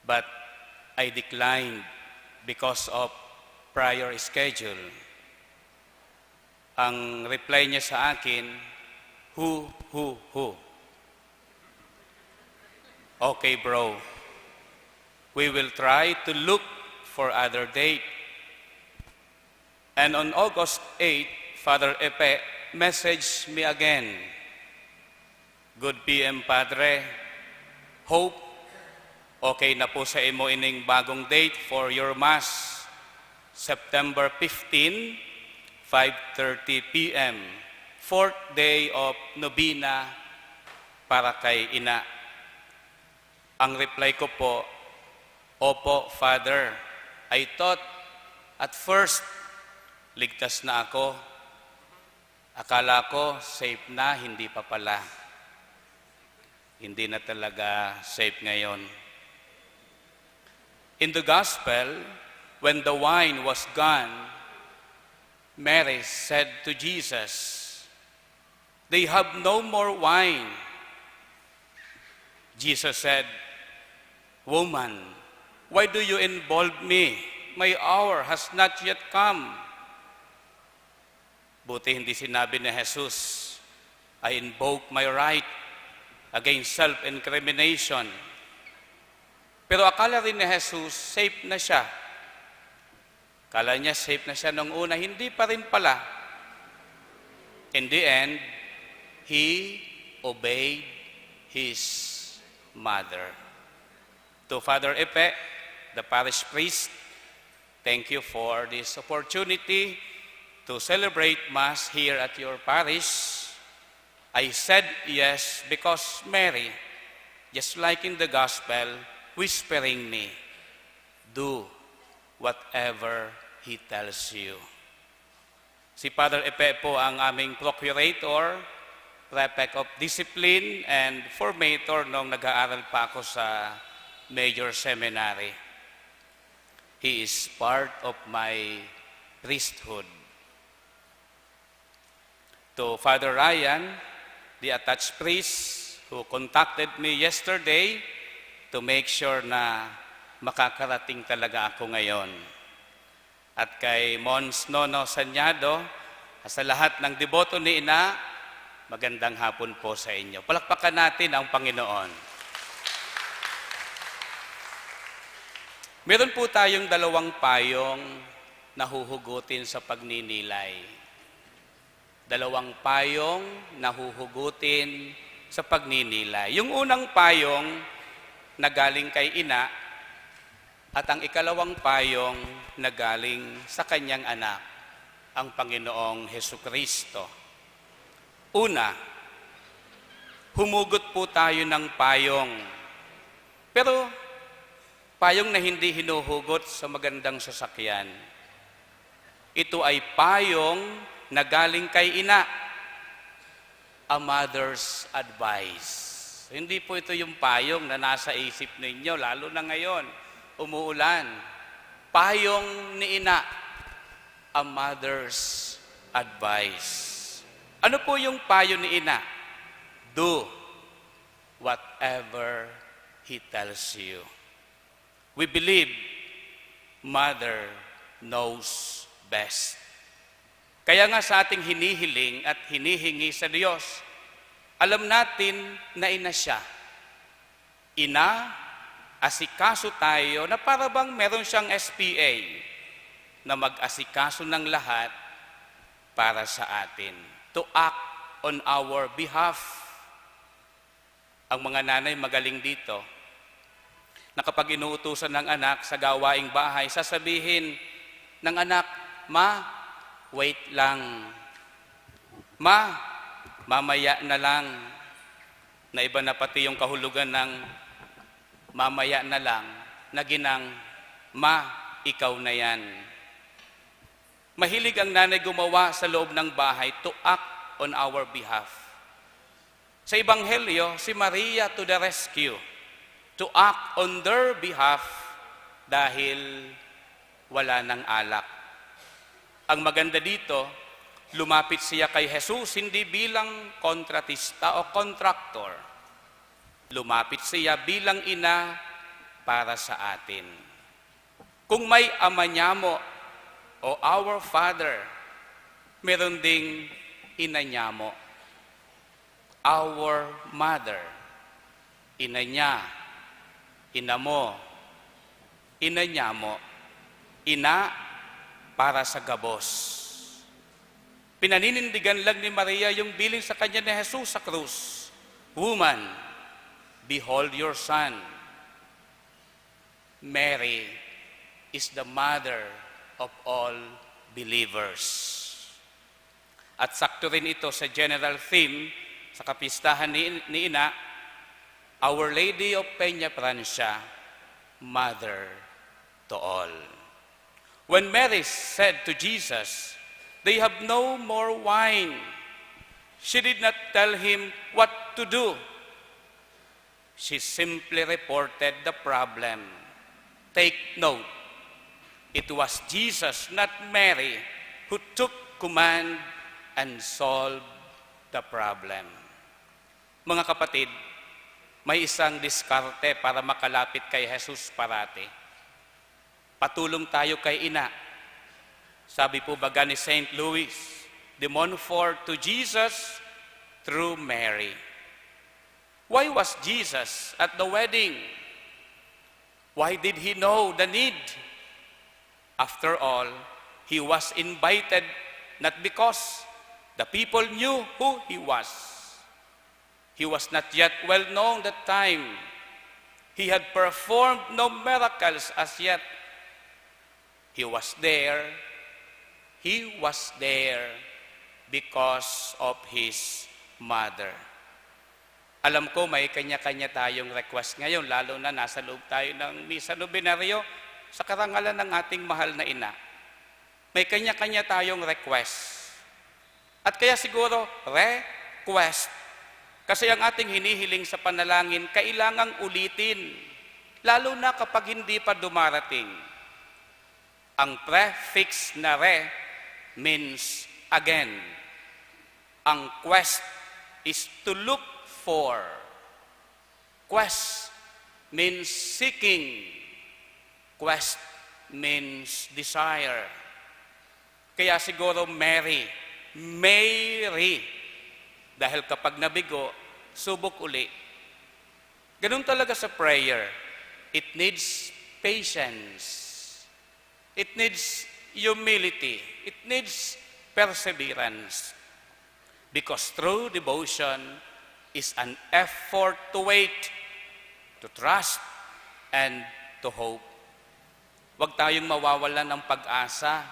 But I declined because of prior schedule. Ang reply niya sa akin, "Hu, hu, hu." "Okay, bro. We will try to look for other date." And on August eight, Father Epe messaged me again. "Good P M, Padre. Hope okay na po sa imo ining bagong date for your Mass, September fifteen, five thirty P M, fourth day of Novena para kay Ina." Ang reply ko po, "Opo, Father. I thought at first, ligtas na ako. Akala ko, safe na, hindi pa pala." Hindi na talaga safe ngayon. In the Gospel, when the wine was gone, Mary said to Jesus, "They have no more wine." Jesus said, "Woman, why do you involve me? My hour has not yet come." Buti hindi sinabi ni Jesus, "I invoke my right against self-incrimination." Pero akala rin ni Jesus, safe na siya. Kala niya safe na siya nung una, hindi pa rin pala. In the end, he obeyed his mother. To Father Epe, the parish priest, thank you for this opportunity to celebrate Mass here at your parish. I said yes because Mary, just like in the gospel, whispering me, "Do whatever He tells you." Si Father Epe po ang aming procurator, prefect of discipline, and formator nung nag-aaral pa ako sa Major Seminary. He is part of my priesthood. To Father Ryan, the attached priest who contacted me yesterday to make sure na makakarating talaga ako ngayon. At kay Mons Nono Sanyado, sa lahat ng deboto ni Ina, magandang hapon po sa inyo. Palakpakan natin ang Panginoon. Meron po tayong dalawang payong na huhugutin sa pagninilay. Dalawang payong na huhugutin sa pagninilay. Yung unang payong na galing kay Ina at ang ikalawang payong na galing sa kanyang Anak, ang Panginoong Hesukristo. Una, humugot po tayo ng payong. Pero payong na hindi hinuhugot sa magandang sasakyan. Ito ay payong na galing kay Ina. A mother's advice. Hindi po ito yung payong na nasa isip ninyo, lalo na ngayon, umuulan. Payong ni Ina, a mother's advice. Ano po yung payo ni Ina? Do whatever He tells you. We believe Mother knows best. Kaya nga sa ating hinihiling at hinihingi sa Diyos, alam natin na ina siya. Ina, asikaso tayo na para bang meron siyang S P A na mag-asikaso ng lahat para sa atin, to act on our behalf. Ang mga nanay magaling dito, na kapag inuutusan ng anak sa gawaing bahay, sasabihin ng anak, "Ma, wait lang. Ma, mamaya na lang." Na iba na pati yung kahulugan ng "mamaya na lang," na ginang, "Ma, ikaw na yan." Mahilig ang nanay gumawa sa loob ng bahay to act on our behalf. Sa Ebanghelyo, si Maria to the rescue, to act on their behalf dahil wala nang alak. Ang maganda dito, lumapit siya kay Jesus hindi bilang kontratista o kontraktor. Lumapit siya bilang ina para sa atin. Kung may Ama Niamo o Our Father, meron ding Ina Niamo. Our Mother, ina niya, ina mo, ina niamo, ina para sa gabos. Pinaninindigan lang ni Maria yung bilin sa kanya ni Jesus sa krus, "Woman, behold your son." Mary is the mother of all believers. At sakto rin ito sa general theme sa kapistahan ni, ni Ina, Our Lady of Peña Francia, Mother to All. When Mary said to Jesus, "They have no more wine," she did not tell him what to do. She simply reported the problem. Take note, it was Jesus, not Mary, who took command and solved the problem. Mga kapatid, may isang diskarte para makalapit kay Jesus parati. Patulong tayo kay Ina. Sabi po baga ni Saint Louis de Montfort to Jesus through Mary. Why was Jesus at the wedding? Why did he know the need? After all, he was invited not because the people knew who he was. He was not yet well known that time. He had performed no miracles as yet. He was there. He was there because of his mother. Alam ko may kanya-kanya tayong request ngayon, lalo na nasa loob tayo ng Misa Novenario sa karangalan ng ating mahal na ina. May kanya-kanya tayong request. At kaya siguro, request. Kasi ang ating hinihiling sa panalangin, kailangang ulitin, lalo na kapag hindi pa dumarating. Ang prefix na re means again. Ang quest is to look for. Quest means seeking. Quest means desire. Kaya siguro Mary, Mary. Dahil kapag nabigo, subok uli. Ganun talaga sa prayer. It needs patience. It needs humility. It needs perseverance. Because true devotion is an effort to wait, to trust, and to hope. Huwag tayong mawawalan ng pag-asa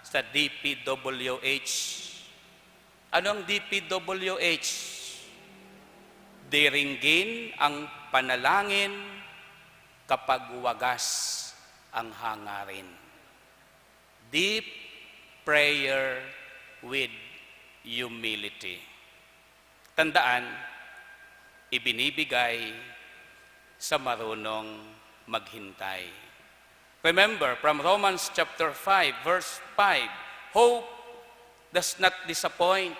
sa D P W H. Ano ang D P W H? Diringgin ang panalangin kapag wagas ang hangarin. Deep prayer with humility. Tandaan, ibinibigay sa marunong maghintay. Remember, from Romans chapter five, verse five, hope does not disappoint.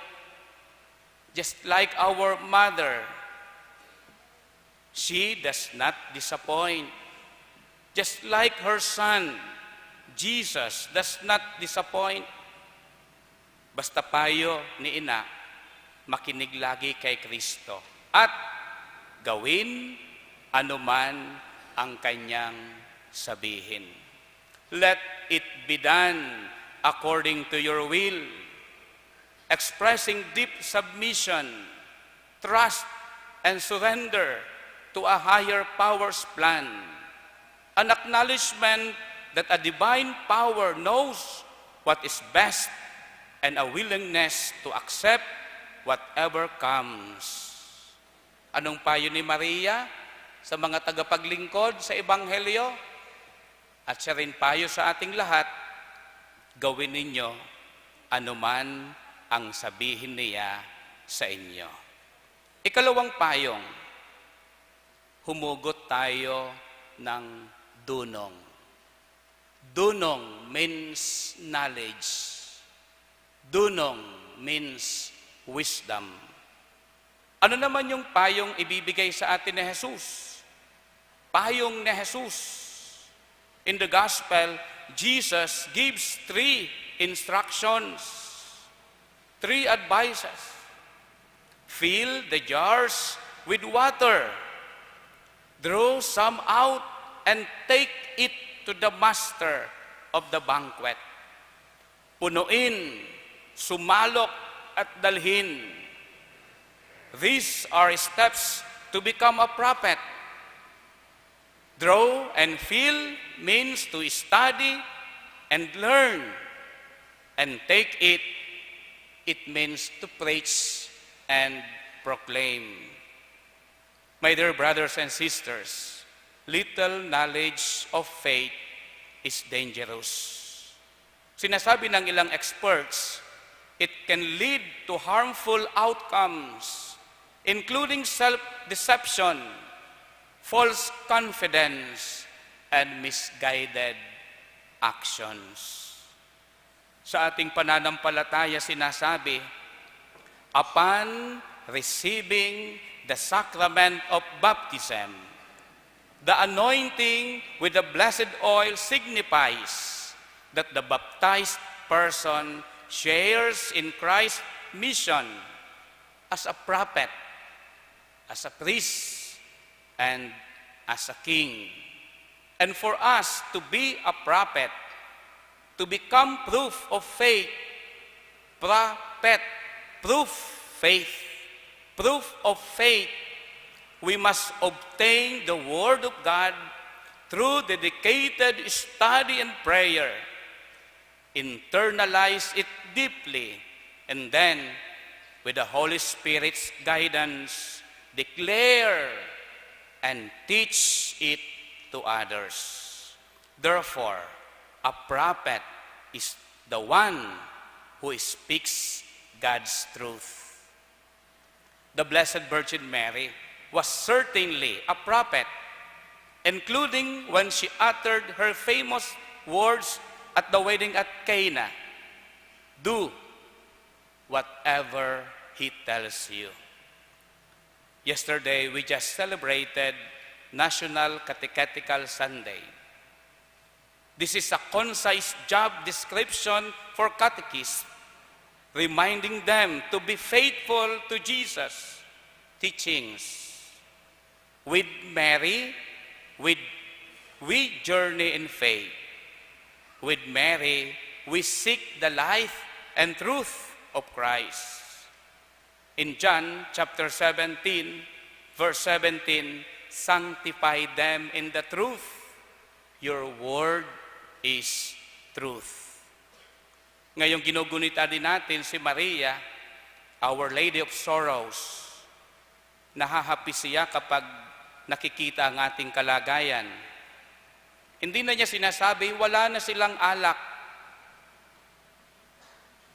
Just like our mother, she does not disappoint. Just like her son, Jesus does not disappoint. Basta payo ni ina, makinig lagi kay Kristo at gawin anuman ang kanyang sabihin. Let it be done according to your will, expressing deep submission, trust, and surrender to a higher power's plan. An acknowledgement that a divine power knows what is best and a willingness to accept whatever comes. Anong payo ni Maria sa mga tagapaglingkod sa Ebanghelyo? At siya rin payo sa ating lahat, gawin ninyo anuman ang sabihin niya sa inyo. Ikalawang payong, humugot tayo ng dunong. Dunong means knowledge. Dunong means wisdom. Ano naman yung payong ibibigay sa atin ni Jesus? Payong ni Jesus. In the gospel, Jesus gives three instructions, three advices. Fill the jars with water. Draw some out and take it to the master of the banquet. Punuin, sumalok, at dalhin. These are steps to become a prophet. Draw and fill means to study and learn, and take it, it means to preach and proclaim. My dear brothers and sisters, little knowledge of faith is dangerous. Sinasabi ng ilang experts, it can lead to harmful outcomes, including self-deception, false confidence, and misguided actions. Sa ating pananampalataya, sinasabi, upon receiving the sacrament of baptism, the anointing with the blessed oil signifies that the baptized person shares in Christ's mission as a prophet, as a priest, and as a king. And for us to be a prophet, to become proof of faith, prophet, proof, faith, proof of faith, we must obtain the Word of God through dedicated study and prayer, internalize it deeply, and then, with the Holy Spirit's guidance, declare and teach it to others. Therefore, a prophet is the one who speaks God's truth. The Blessed Virgin Mary was certainly a prophet, including when she uttered her famous words at the wedding at Cana, "Do whatever he tells you." Yesterday, we just celebrated National Catechetical Sunday. This is a concise job description for catechists, reminding them to be faithful to Jesus' teachings. With Mary, with, we journey in faith. With Mary, we seek the life and truth of Christ. In John chapter seventeen, verse seventeen, "Sanctify them in the truth. Your word is truth." Ngayong ginugunita din natin si Maria, Our Lady of Sorrows, nahahapi siya kapag nakikita ang ating kalagayan. Hindi na niya sinasabi, "Wala na silang alak."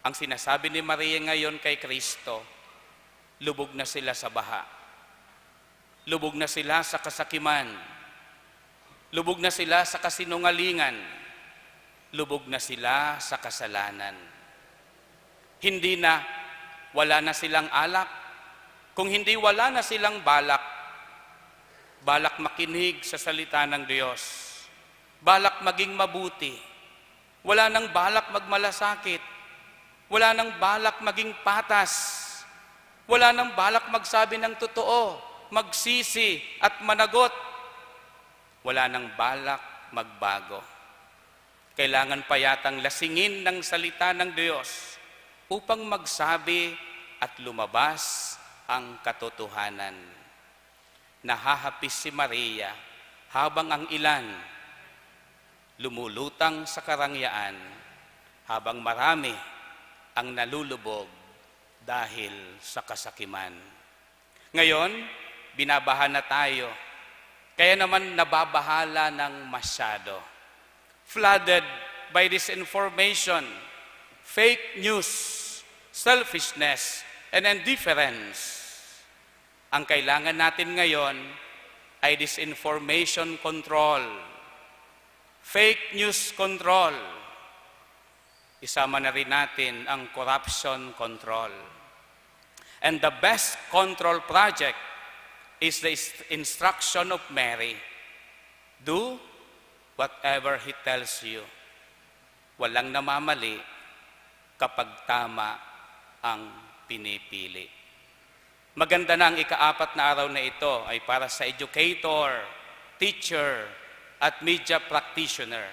Ang sinasabi ni Maria ngayon kay Cristo, "Lubog na sila sa baha. Lubog na sila sa kasakiman. Lubog na sila sa kasinungalingan. Lubog na sila sa kasalanan." Hindi na, wala na silang alak. Kung hindi, wala na silang balak. Balak makinig sa salita ng Diyos. Balak maging mabuti. Wala nang balak magmalasakit. Wala nang balak maging patas. Wala nang balak magsabi ng totoo, magsisi, at managot. Wala nang balak magbago. Kailangan pa yatang lasingin ng salita ng Diyos upang magsabi at lumabas ang katotohanan. Nahahapis si Maria habang ang ilan lumulutang sa karangyaan, habang marami ang nalulubog dahil sa kasakiman. Ngayon, binabaha na tayo, kaya naman nababahala ng masyado. Flooded by disinformation, fake news, selfishness, and indifference. Ang kailangan natin ngayon ay disinformation control, fake news control, isama na rin natin ang corruption control. And the best control project is the is-, instruction of Mary. Do whatever he tells you. Walang namamali kapag tama ang pinipili. Maganda na ang ikaapat na araw na ito ay para sa educator, teacher, at media practitioner.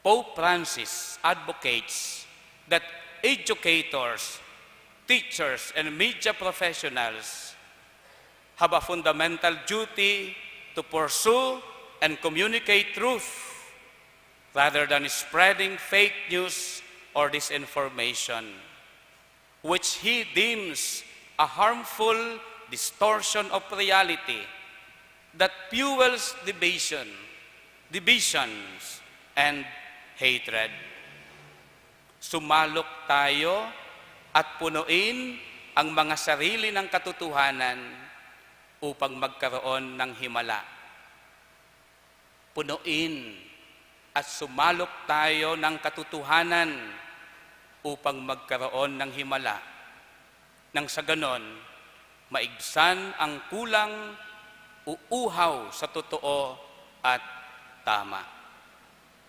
Pope Francis advocates that educators, teachers, and media professionals have a fundamental duty to pursue and communicate truth rather than spreading fake news or disinformation, which he deems a harmful distortion of reality that fuels division, divisions, and hatred. Sumalok tayo at punuin ang mga sarili ng katotohanan upang magkaroon ng himala. Punuin at sumalok tayo ng katotohanan upang magkaroon ng himala, nang sa ganon, maibsan ang kulang o uhaw sa totoo at tama.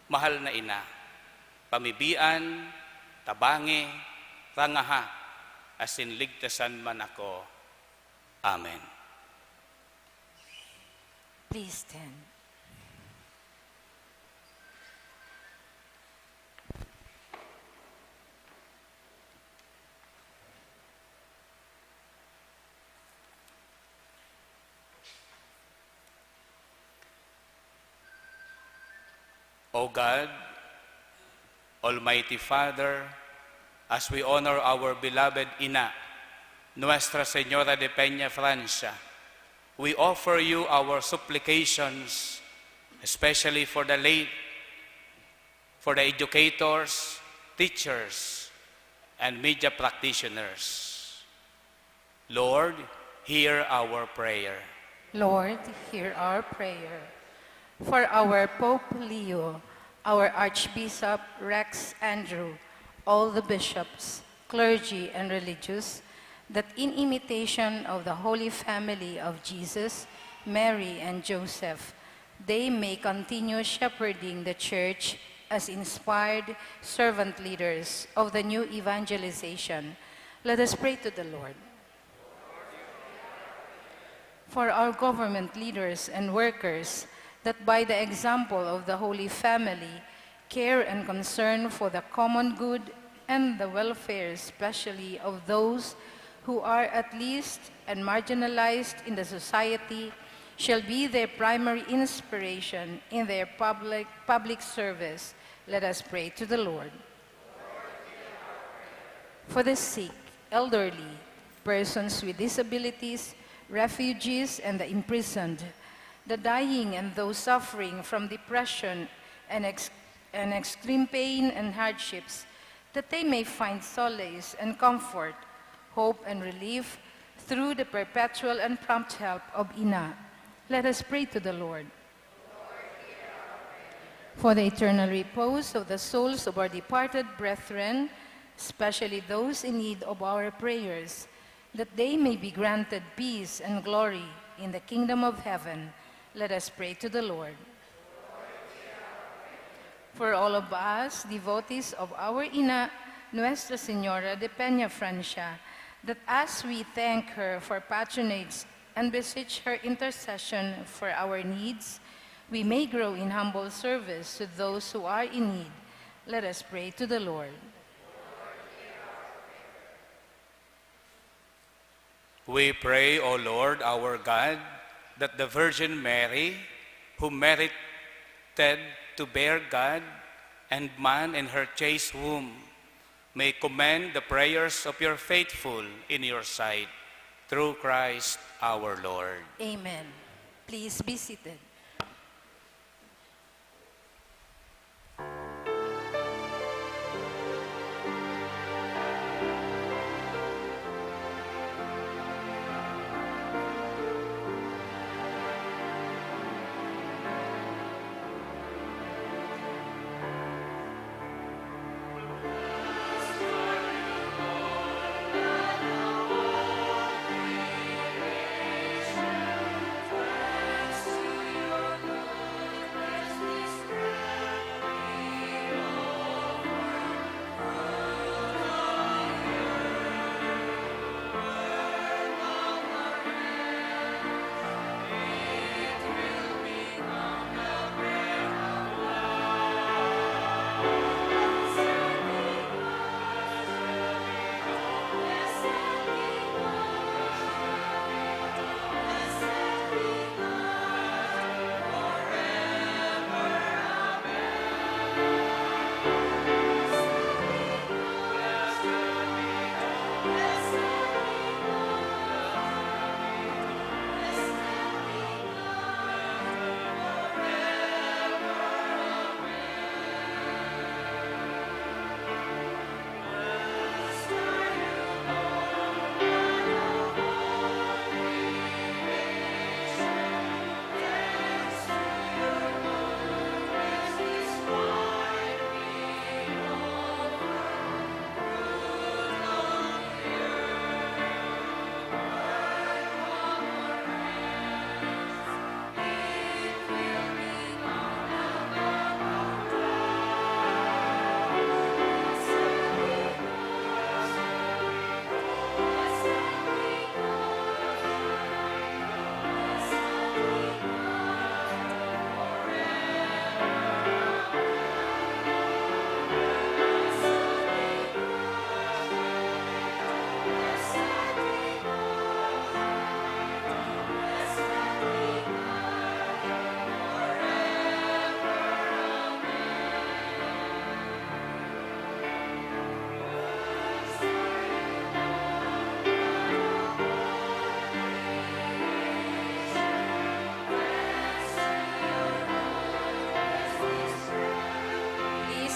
Mahal na Ina, pamibian, tabangi, rangaha, asin ligtasan man ako. Amen. Please stand. O God, Almighty Father, as we honor our beloved Ina, Nuestra Señora de Peña Francia, we offer you our supplications, especially for the late, for the educators, teachers, and media practitioners. Lord, hear our prayer. Lord, hear our prayer. For our Pope Leo, our Archbishop Rex Andrew, all the bishops, clergy, and religious, that in imitation of the Holy Family of Jesus, Mary, and Joseph, they may continue shepherding the Church as inspired servant leaders of the new evangelization. Let us pray to the Lord. For our government leaders and workers, that by the example of the Holy Family, care and concern for the common good and the welfare, especially of those who are at least and marginalized in the society, shall be their primary inspiration in their public, public service. Let us pray to the Lord. For the sick, elderly, persons with disabilities, refugees, and the imprisoned, the dying, and those suffering from depression and, ex- and extreme pain and hardships, that they may find solace and comfort, hope and relief through the perpetual and prompt help of Ina. Let us pray to the Lord. For the eternal repose of the souls of our departed brethren, especially those in need of our prayers, that they may be granted peace and glory in the kingdom of heaven, let us pray to the Lord. For all of us, devotees of our Ina, Nuestra Señora de Peña Francia, that as we thank her for patronage and beseech her intercession for our needs, we may grow in humble service to those who are in need. Let us pray to the Lord. We pray, O Lord our God, that the Virgin Mary, who merited to bear God and man in her chaste womb, may commend the prayers of your faithful in your sight, through Christ our Lord. Amen. Please be seated.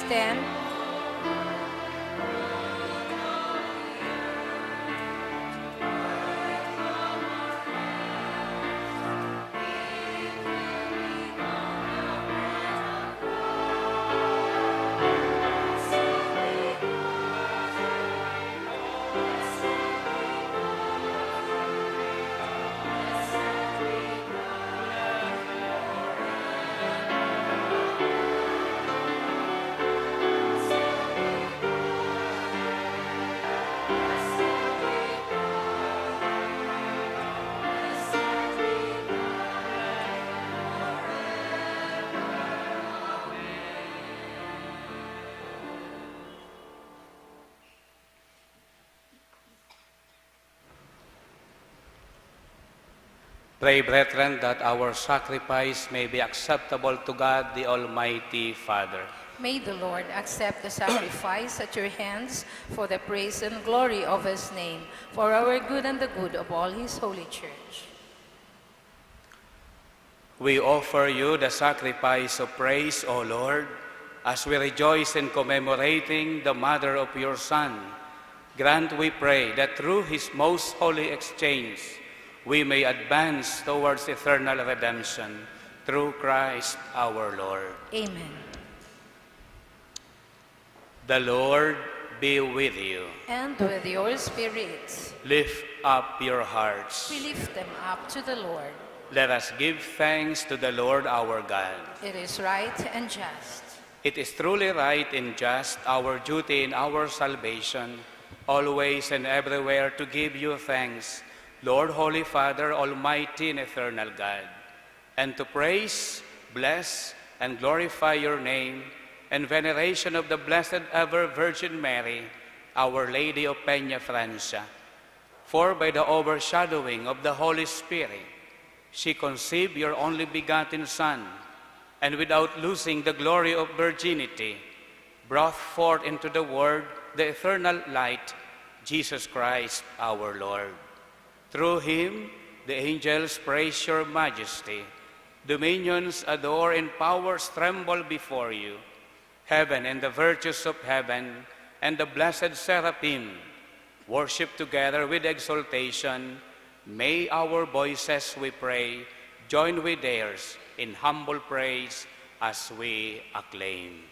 Ten. Pray, brethren, that our sacrifice may be acceptable to God, the Almighty Father. May the Lord accept the sacrifice at your hands for the praise and glory of his name, for our good and the good of all his holy church. We offer you the sacrifice of praise, O Lord, as we rejoice in commemorating the mother of your Son. Grant, we pray, that through his most holy exchange, we may advance towards eternal redemption through Christ our Lord. Amen. The Lord be with you. And with your spirits. Lift up your hearts. We lift them up to the Lord. Let us give thanks to the Lord our God. It is right and just. It is truly right and just, our duty and our salvation, always and everywhere to give you thanks, Lord, Holy Father, Almighty and Eternal God, and to praise, bless, and glorify your name in veneration of the Blessed Ever Virgin Mary, Our Lady of Peñafrancia. For by the overshadowing of the Holy Spirit, she conceived your only begotten Son, and without losing the glory of virginity, brought forth into the world the eternal light, Jesus Christ our Lord. Through him, the angels praise your majesty. Dominions adore and powers tremble before you. Heaven and the virtues of heaven and the blessed seraphim worship together with exultation. May our voices, we pray, join with theirs in humble praise as we acclaim.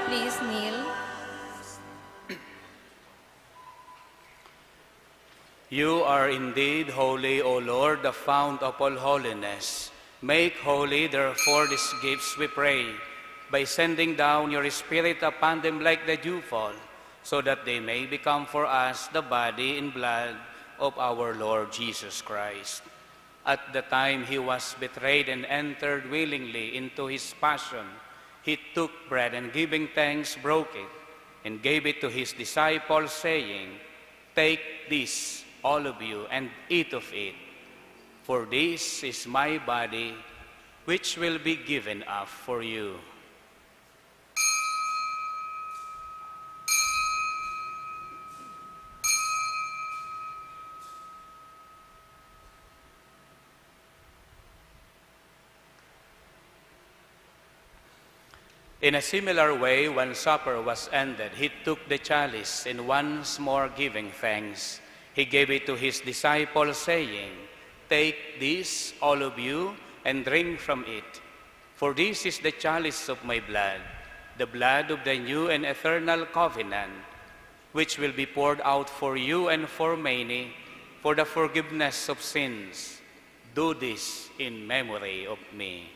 Please kneel. You are indeed holy, O Lord, the fount of all holiness. Make holy, therefore, these gifts, we pray, by sending down your Spirit upon them like the dewfall, so that they may become for us the body and blood of our Lord Jesus Christ. At the time he was betrayed and entered willingly into his passion, he took bread and, giving thanks, broke it and gave it to his disciples, saying, "Take this, all of you, and eat of it, for this is my body, which will be given up for you." In a similar way, when supper was ended, he took the chalice, and once more giving thanks, he gave it to his disciples, saying, "Take this, all of you, and drink from it. For this is the chalice of my blood, the blood of the new and eternal covenant, which will be poured out for you and for many for the forgiveness of sins. Do this in memory of me."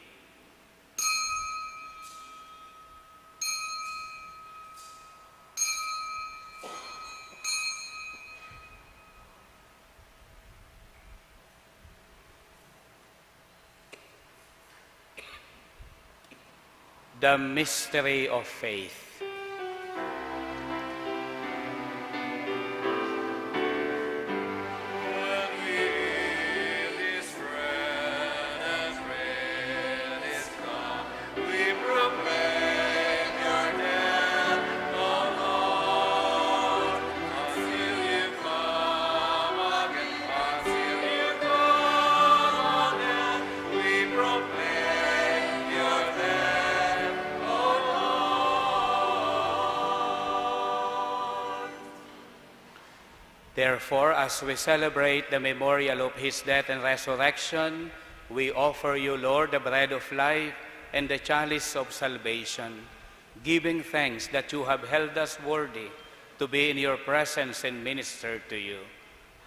The mystery of faith. Therefore, as we celebrate the memorial of his death and resurrection, we offer you, Lord, the bread of life and the chalice of salvation, giving thanks that you have held us worthy to be in your presence and minister to you.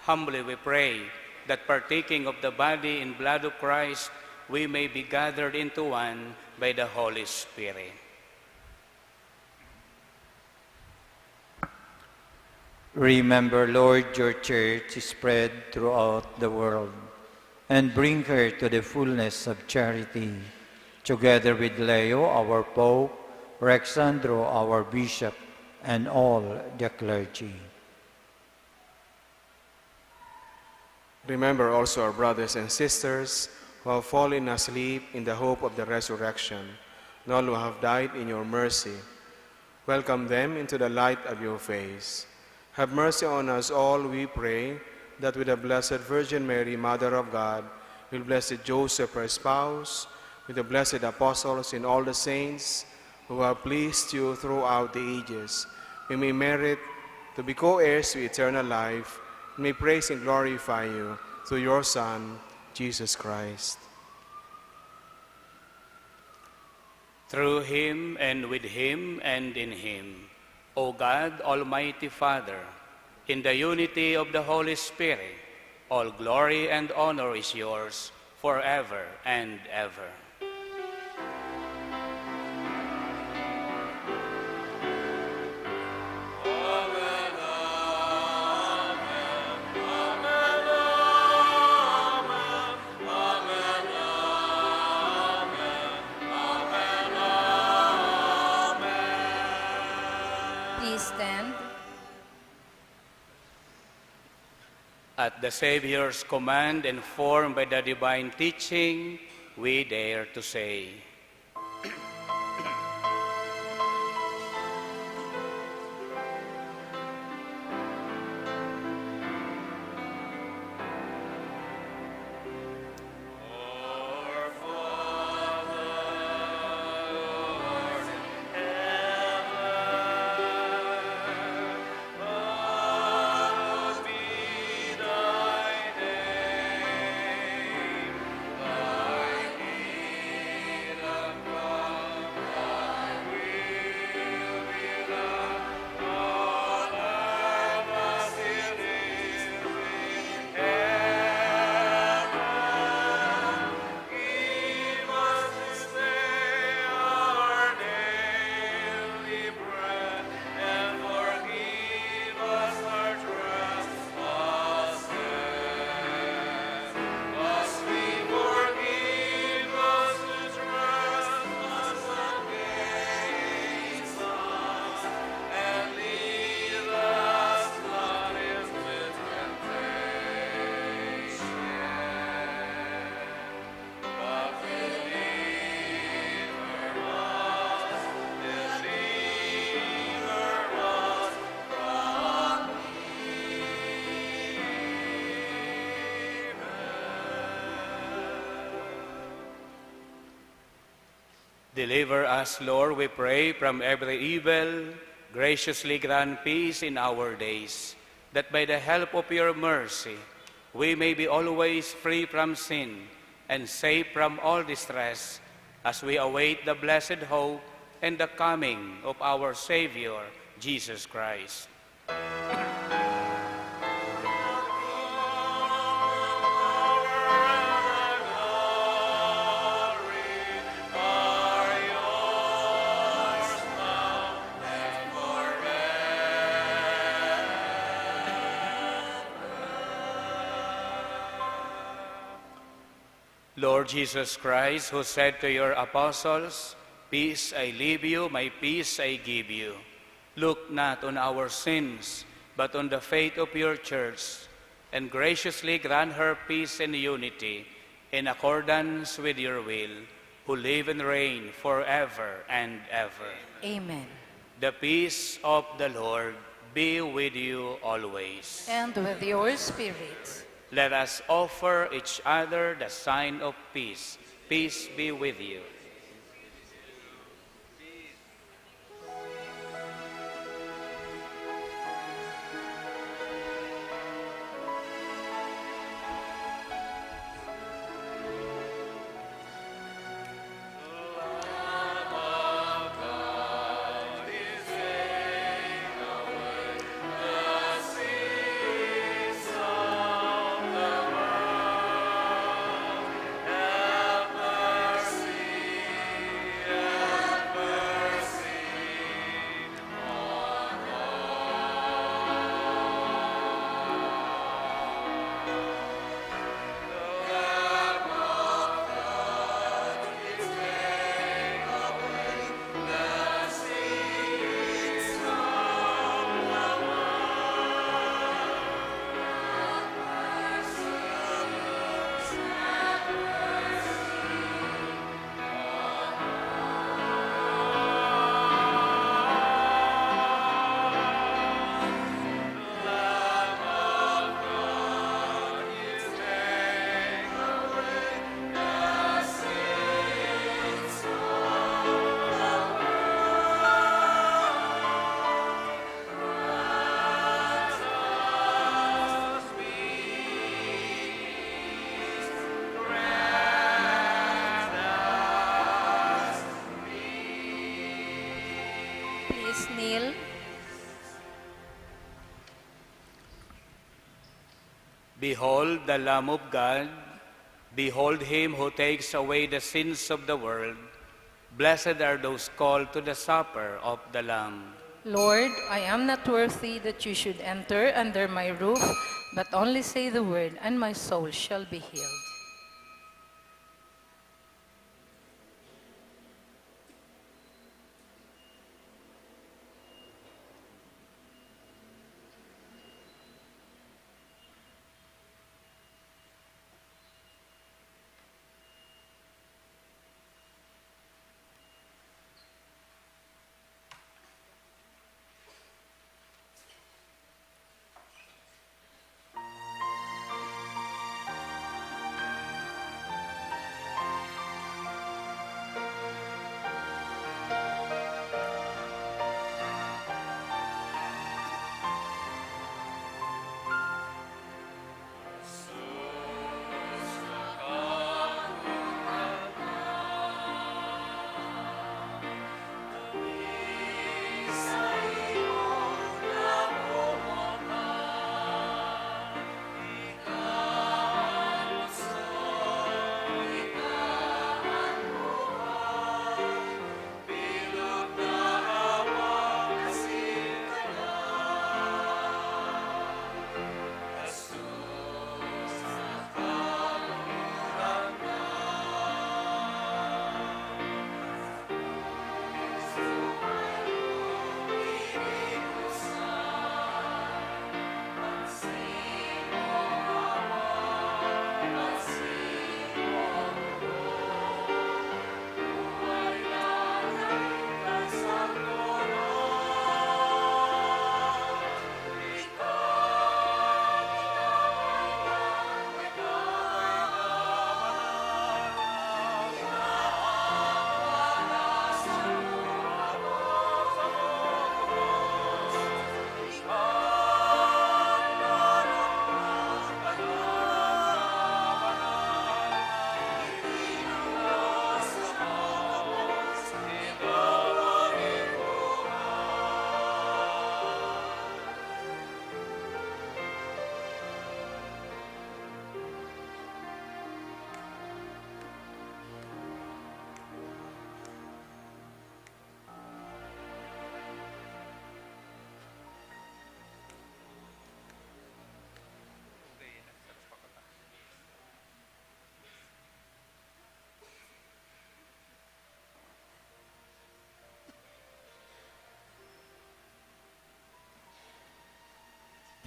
Humbly we pray that, partaking of the body and blood of Christ, we may be gathered into one by the Holy Spirit. Remember, Lord, your church spread throughout the world, and bring her to the fullness of charity, together with Leo, our Pope, Rexandro, our Bishop, and all the clergy. Remember also our brothers and sisters who have fallen asleep in the hope of the resurrection, and all who have died in your mercy. Welcome them into the light of your face. Have mercy on us all, we pray, that with the Blessed Virgin Mary, Mother of God, with Blessed Joseph, her spouse, with the blessed apostles and all the saints who have pleased you throughout the ages, we may merit to be co-heirs to eternal life, and may praise and glorify you through your Son, Jesus Christ. Through him, and with him, and in him, O God, Almighty Father, in the unity of the Holy Spirit, all glory and honor is yours forever and ever. Please stand. At the Savior's command, informed by the divine teaching, we dare to say, Deliver us, Lord, we pray, from every evil. Graciously grant peace in our days, that by the help of your mercy, we may be always free from sin and safe from all distress, as we await the blessed hope and the coming of our Savior, Jesus Christ. Lord Jesus Christ, who said to your apostles, "Peace I leave you, my peace I give you," look not on our sins, but on the faith of your church, and graciously grant her peace and unity in accordance with your will, who live and reign forever and ever. Amen. The peace of the Lord be with you always. And with your spirit. Let us offer each other the sign of peace. Peace be with you. Please kneel. Behold the Lamb of God. Behold him who takes away the sins of the world. Blessed are those called to the supper of the Lamb. Lord, I am not worthy that you should enter under my roof, but only say the word, and my soul shall be healed.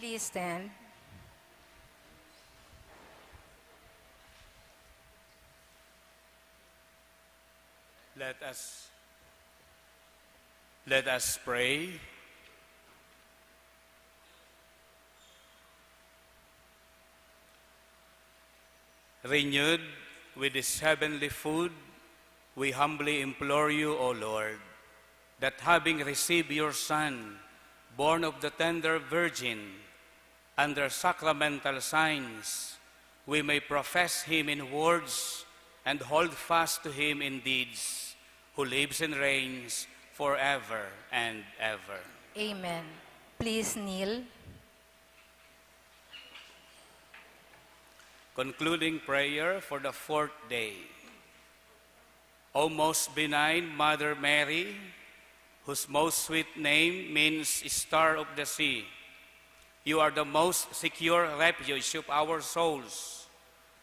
Please stand. Let us let us pray. Renewed with this heavenly food, we humbly implore you, O Lord, that having received your Son, born of the tender Virgin, under sacramental signs, we may profess him in words and hold fast to him in deeds, who lives and reigns forever and ever. Amen. Please kneel. Concluding prayer for the fourth day. O most benign Mother Mary, whose most sweet name means Star of the Sea, you are the most secure refuge of our souls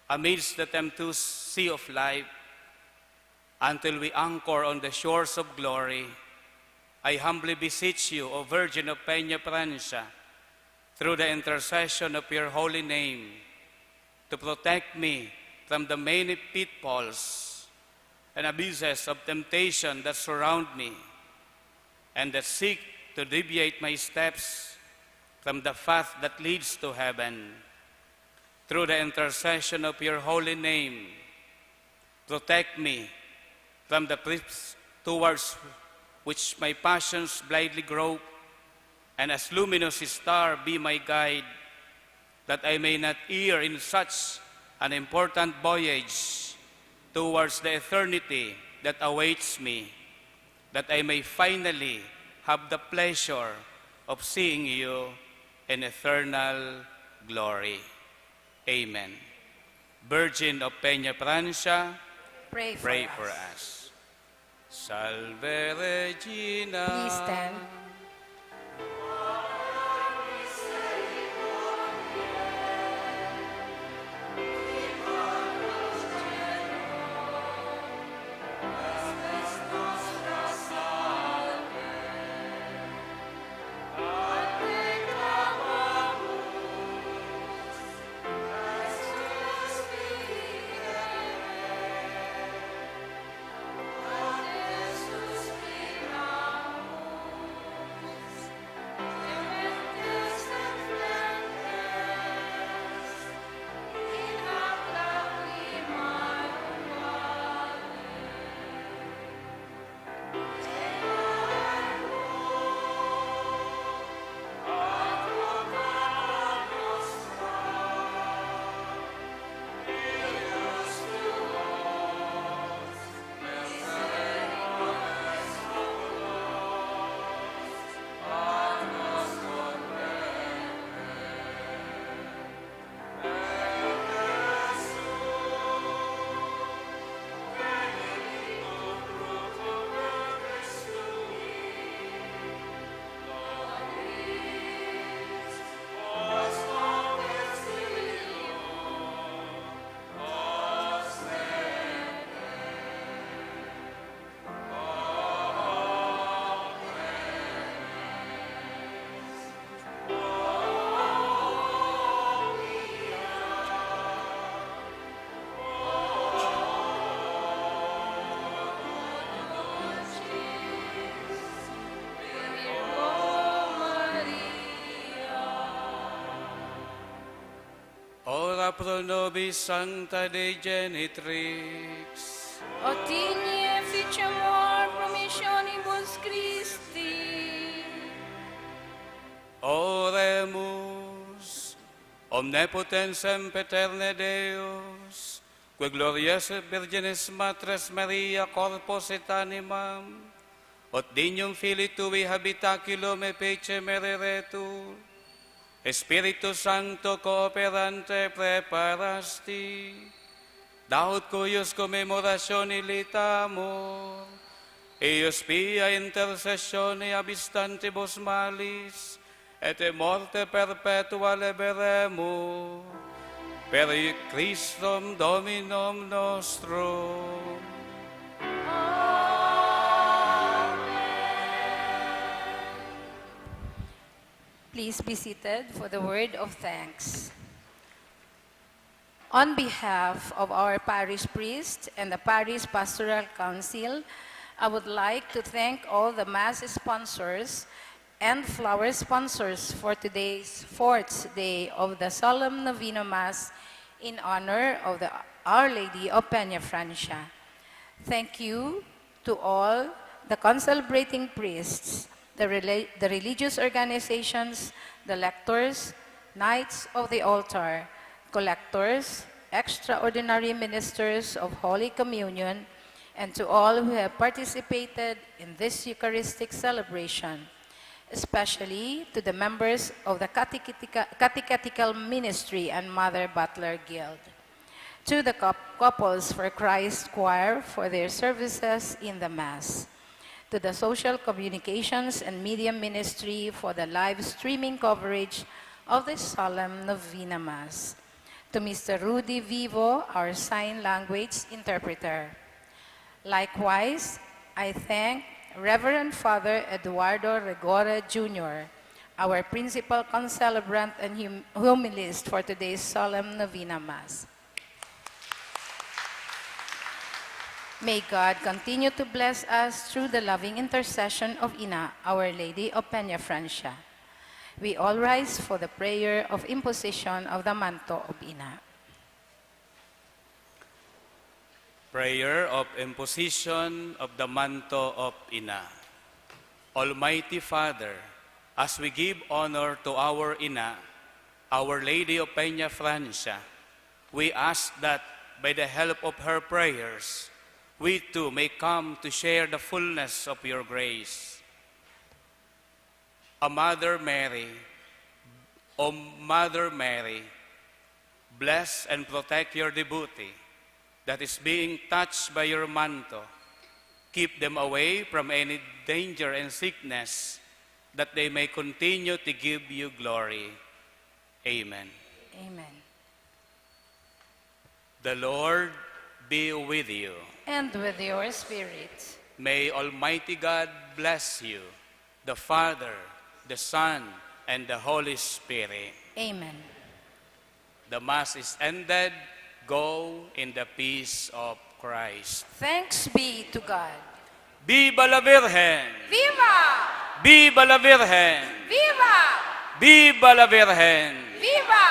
amidst the tempestuous sea of life. Until we anchor on the shores of glory, I humbly beseech you, O Virgin of Peñafrancia, through the intercession of your holy name, to protect me from the many pitfalls and abysses of temptation that surround me and that seek to deviate my steps from the path that leads to heaven. Through the intercession of your holy name, protect me from the cliffs towards which my passions blindly grope, and as luminous star be my guide, that I may not err in such an important voyage towards the eternity that awaits me, that I may finally have the pleasure of seeing you in eternal glory. Amen. Virgin of Peñafrancia, Pray for pray us. for us. Salve Regina. Please stand. Ora pro nobis Sancta Dei Genitrix. Ottilie efficiamur promissionibus Christi. Oremus. Omnipotens sempiterne Deus, qui gloriosas Virgines Matres Maria corpus et animam, ut dignum Filii tui habitaculum efficiem ereretur, Spiritu Sancto cooperante preparasti, daut cuius commemorationem ilitamur, eius pia intercessione abstantibus malis, et de morte perpetua liberemur, per Christum Dominum nostrum. Please be seated for the word of thanks. On behalf of our parish priest and the parish pastoral council, I would like to thank all the mass sponsors and flower sponsors for today's fourth day of the solemn novena mass in honor of the Our Lady of Peña Francia. Thank you to all the concelebrating priests, the rela-, the religious organizations, the lectors, knights of the altar, collectors, extraordinary ministers of Holy Communion, and to all who have participated in this Eucharistic celebration, especially to the members of the Catechetica-, Catechetical Ministry and Mother Butler Guild. To the Coup-, Couples for Christ Choir for their services in the Mass. To the Social Communications and Media Ministry for the live streaming coverage of the solemn novena Mass. To Mister Rudy Vivo, our sign language interpreter. Likewise, I thank Reverend Father Eduardo Regora Junior, our principal concelebrant and hum-, homilist for today's solemn novena Mass. May God continue to bless us through the loving intercession of Ina, Our Lady of Peña Francia. We all rise for the prayer of imposition of the manto of Ina. Prayer of Imposition of the Manto of Ina. Almighty Father, as we give honor to our Ina, Our Lady of Peña Francia, we ask that, by the help of her prayers, we too may come to share the fullness of your grace. A Mother Mary, O Mother Mary, bless and protect your devotee that is being touched by your manto. Keep them away from any danger and sickness, that they may continue to give you glory. Amen. Amen. The Lord be with you. And with your spirit. May Almighty God bless you, the Father, the Son, and the Holy Spirit. Amen. The Mass is ended. Go in the peace of Christ. Thanks be to God. Viva la Virgen! Viva! Viva la Virgen! Viva! Viva la Virgen! Viva!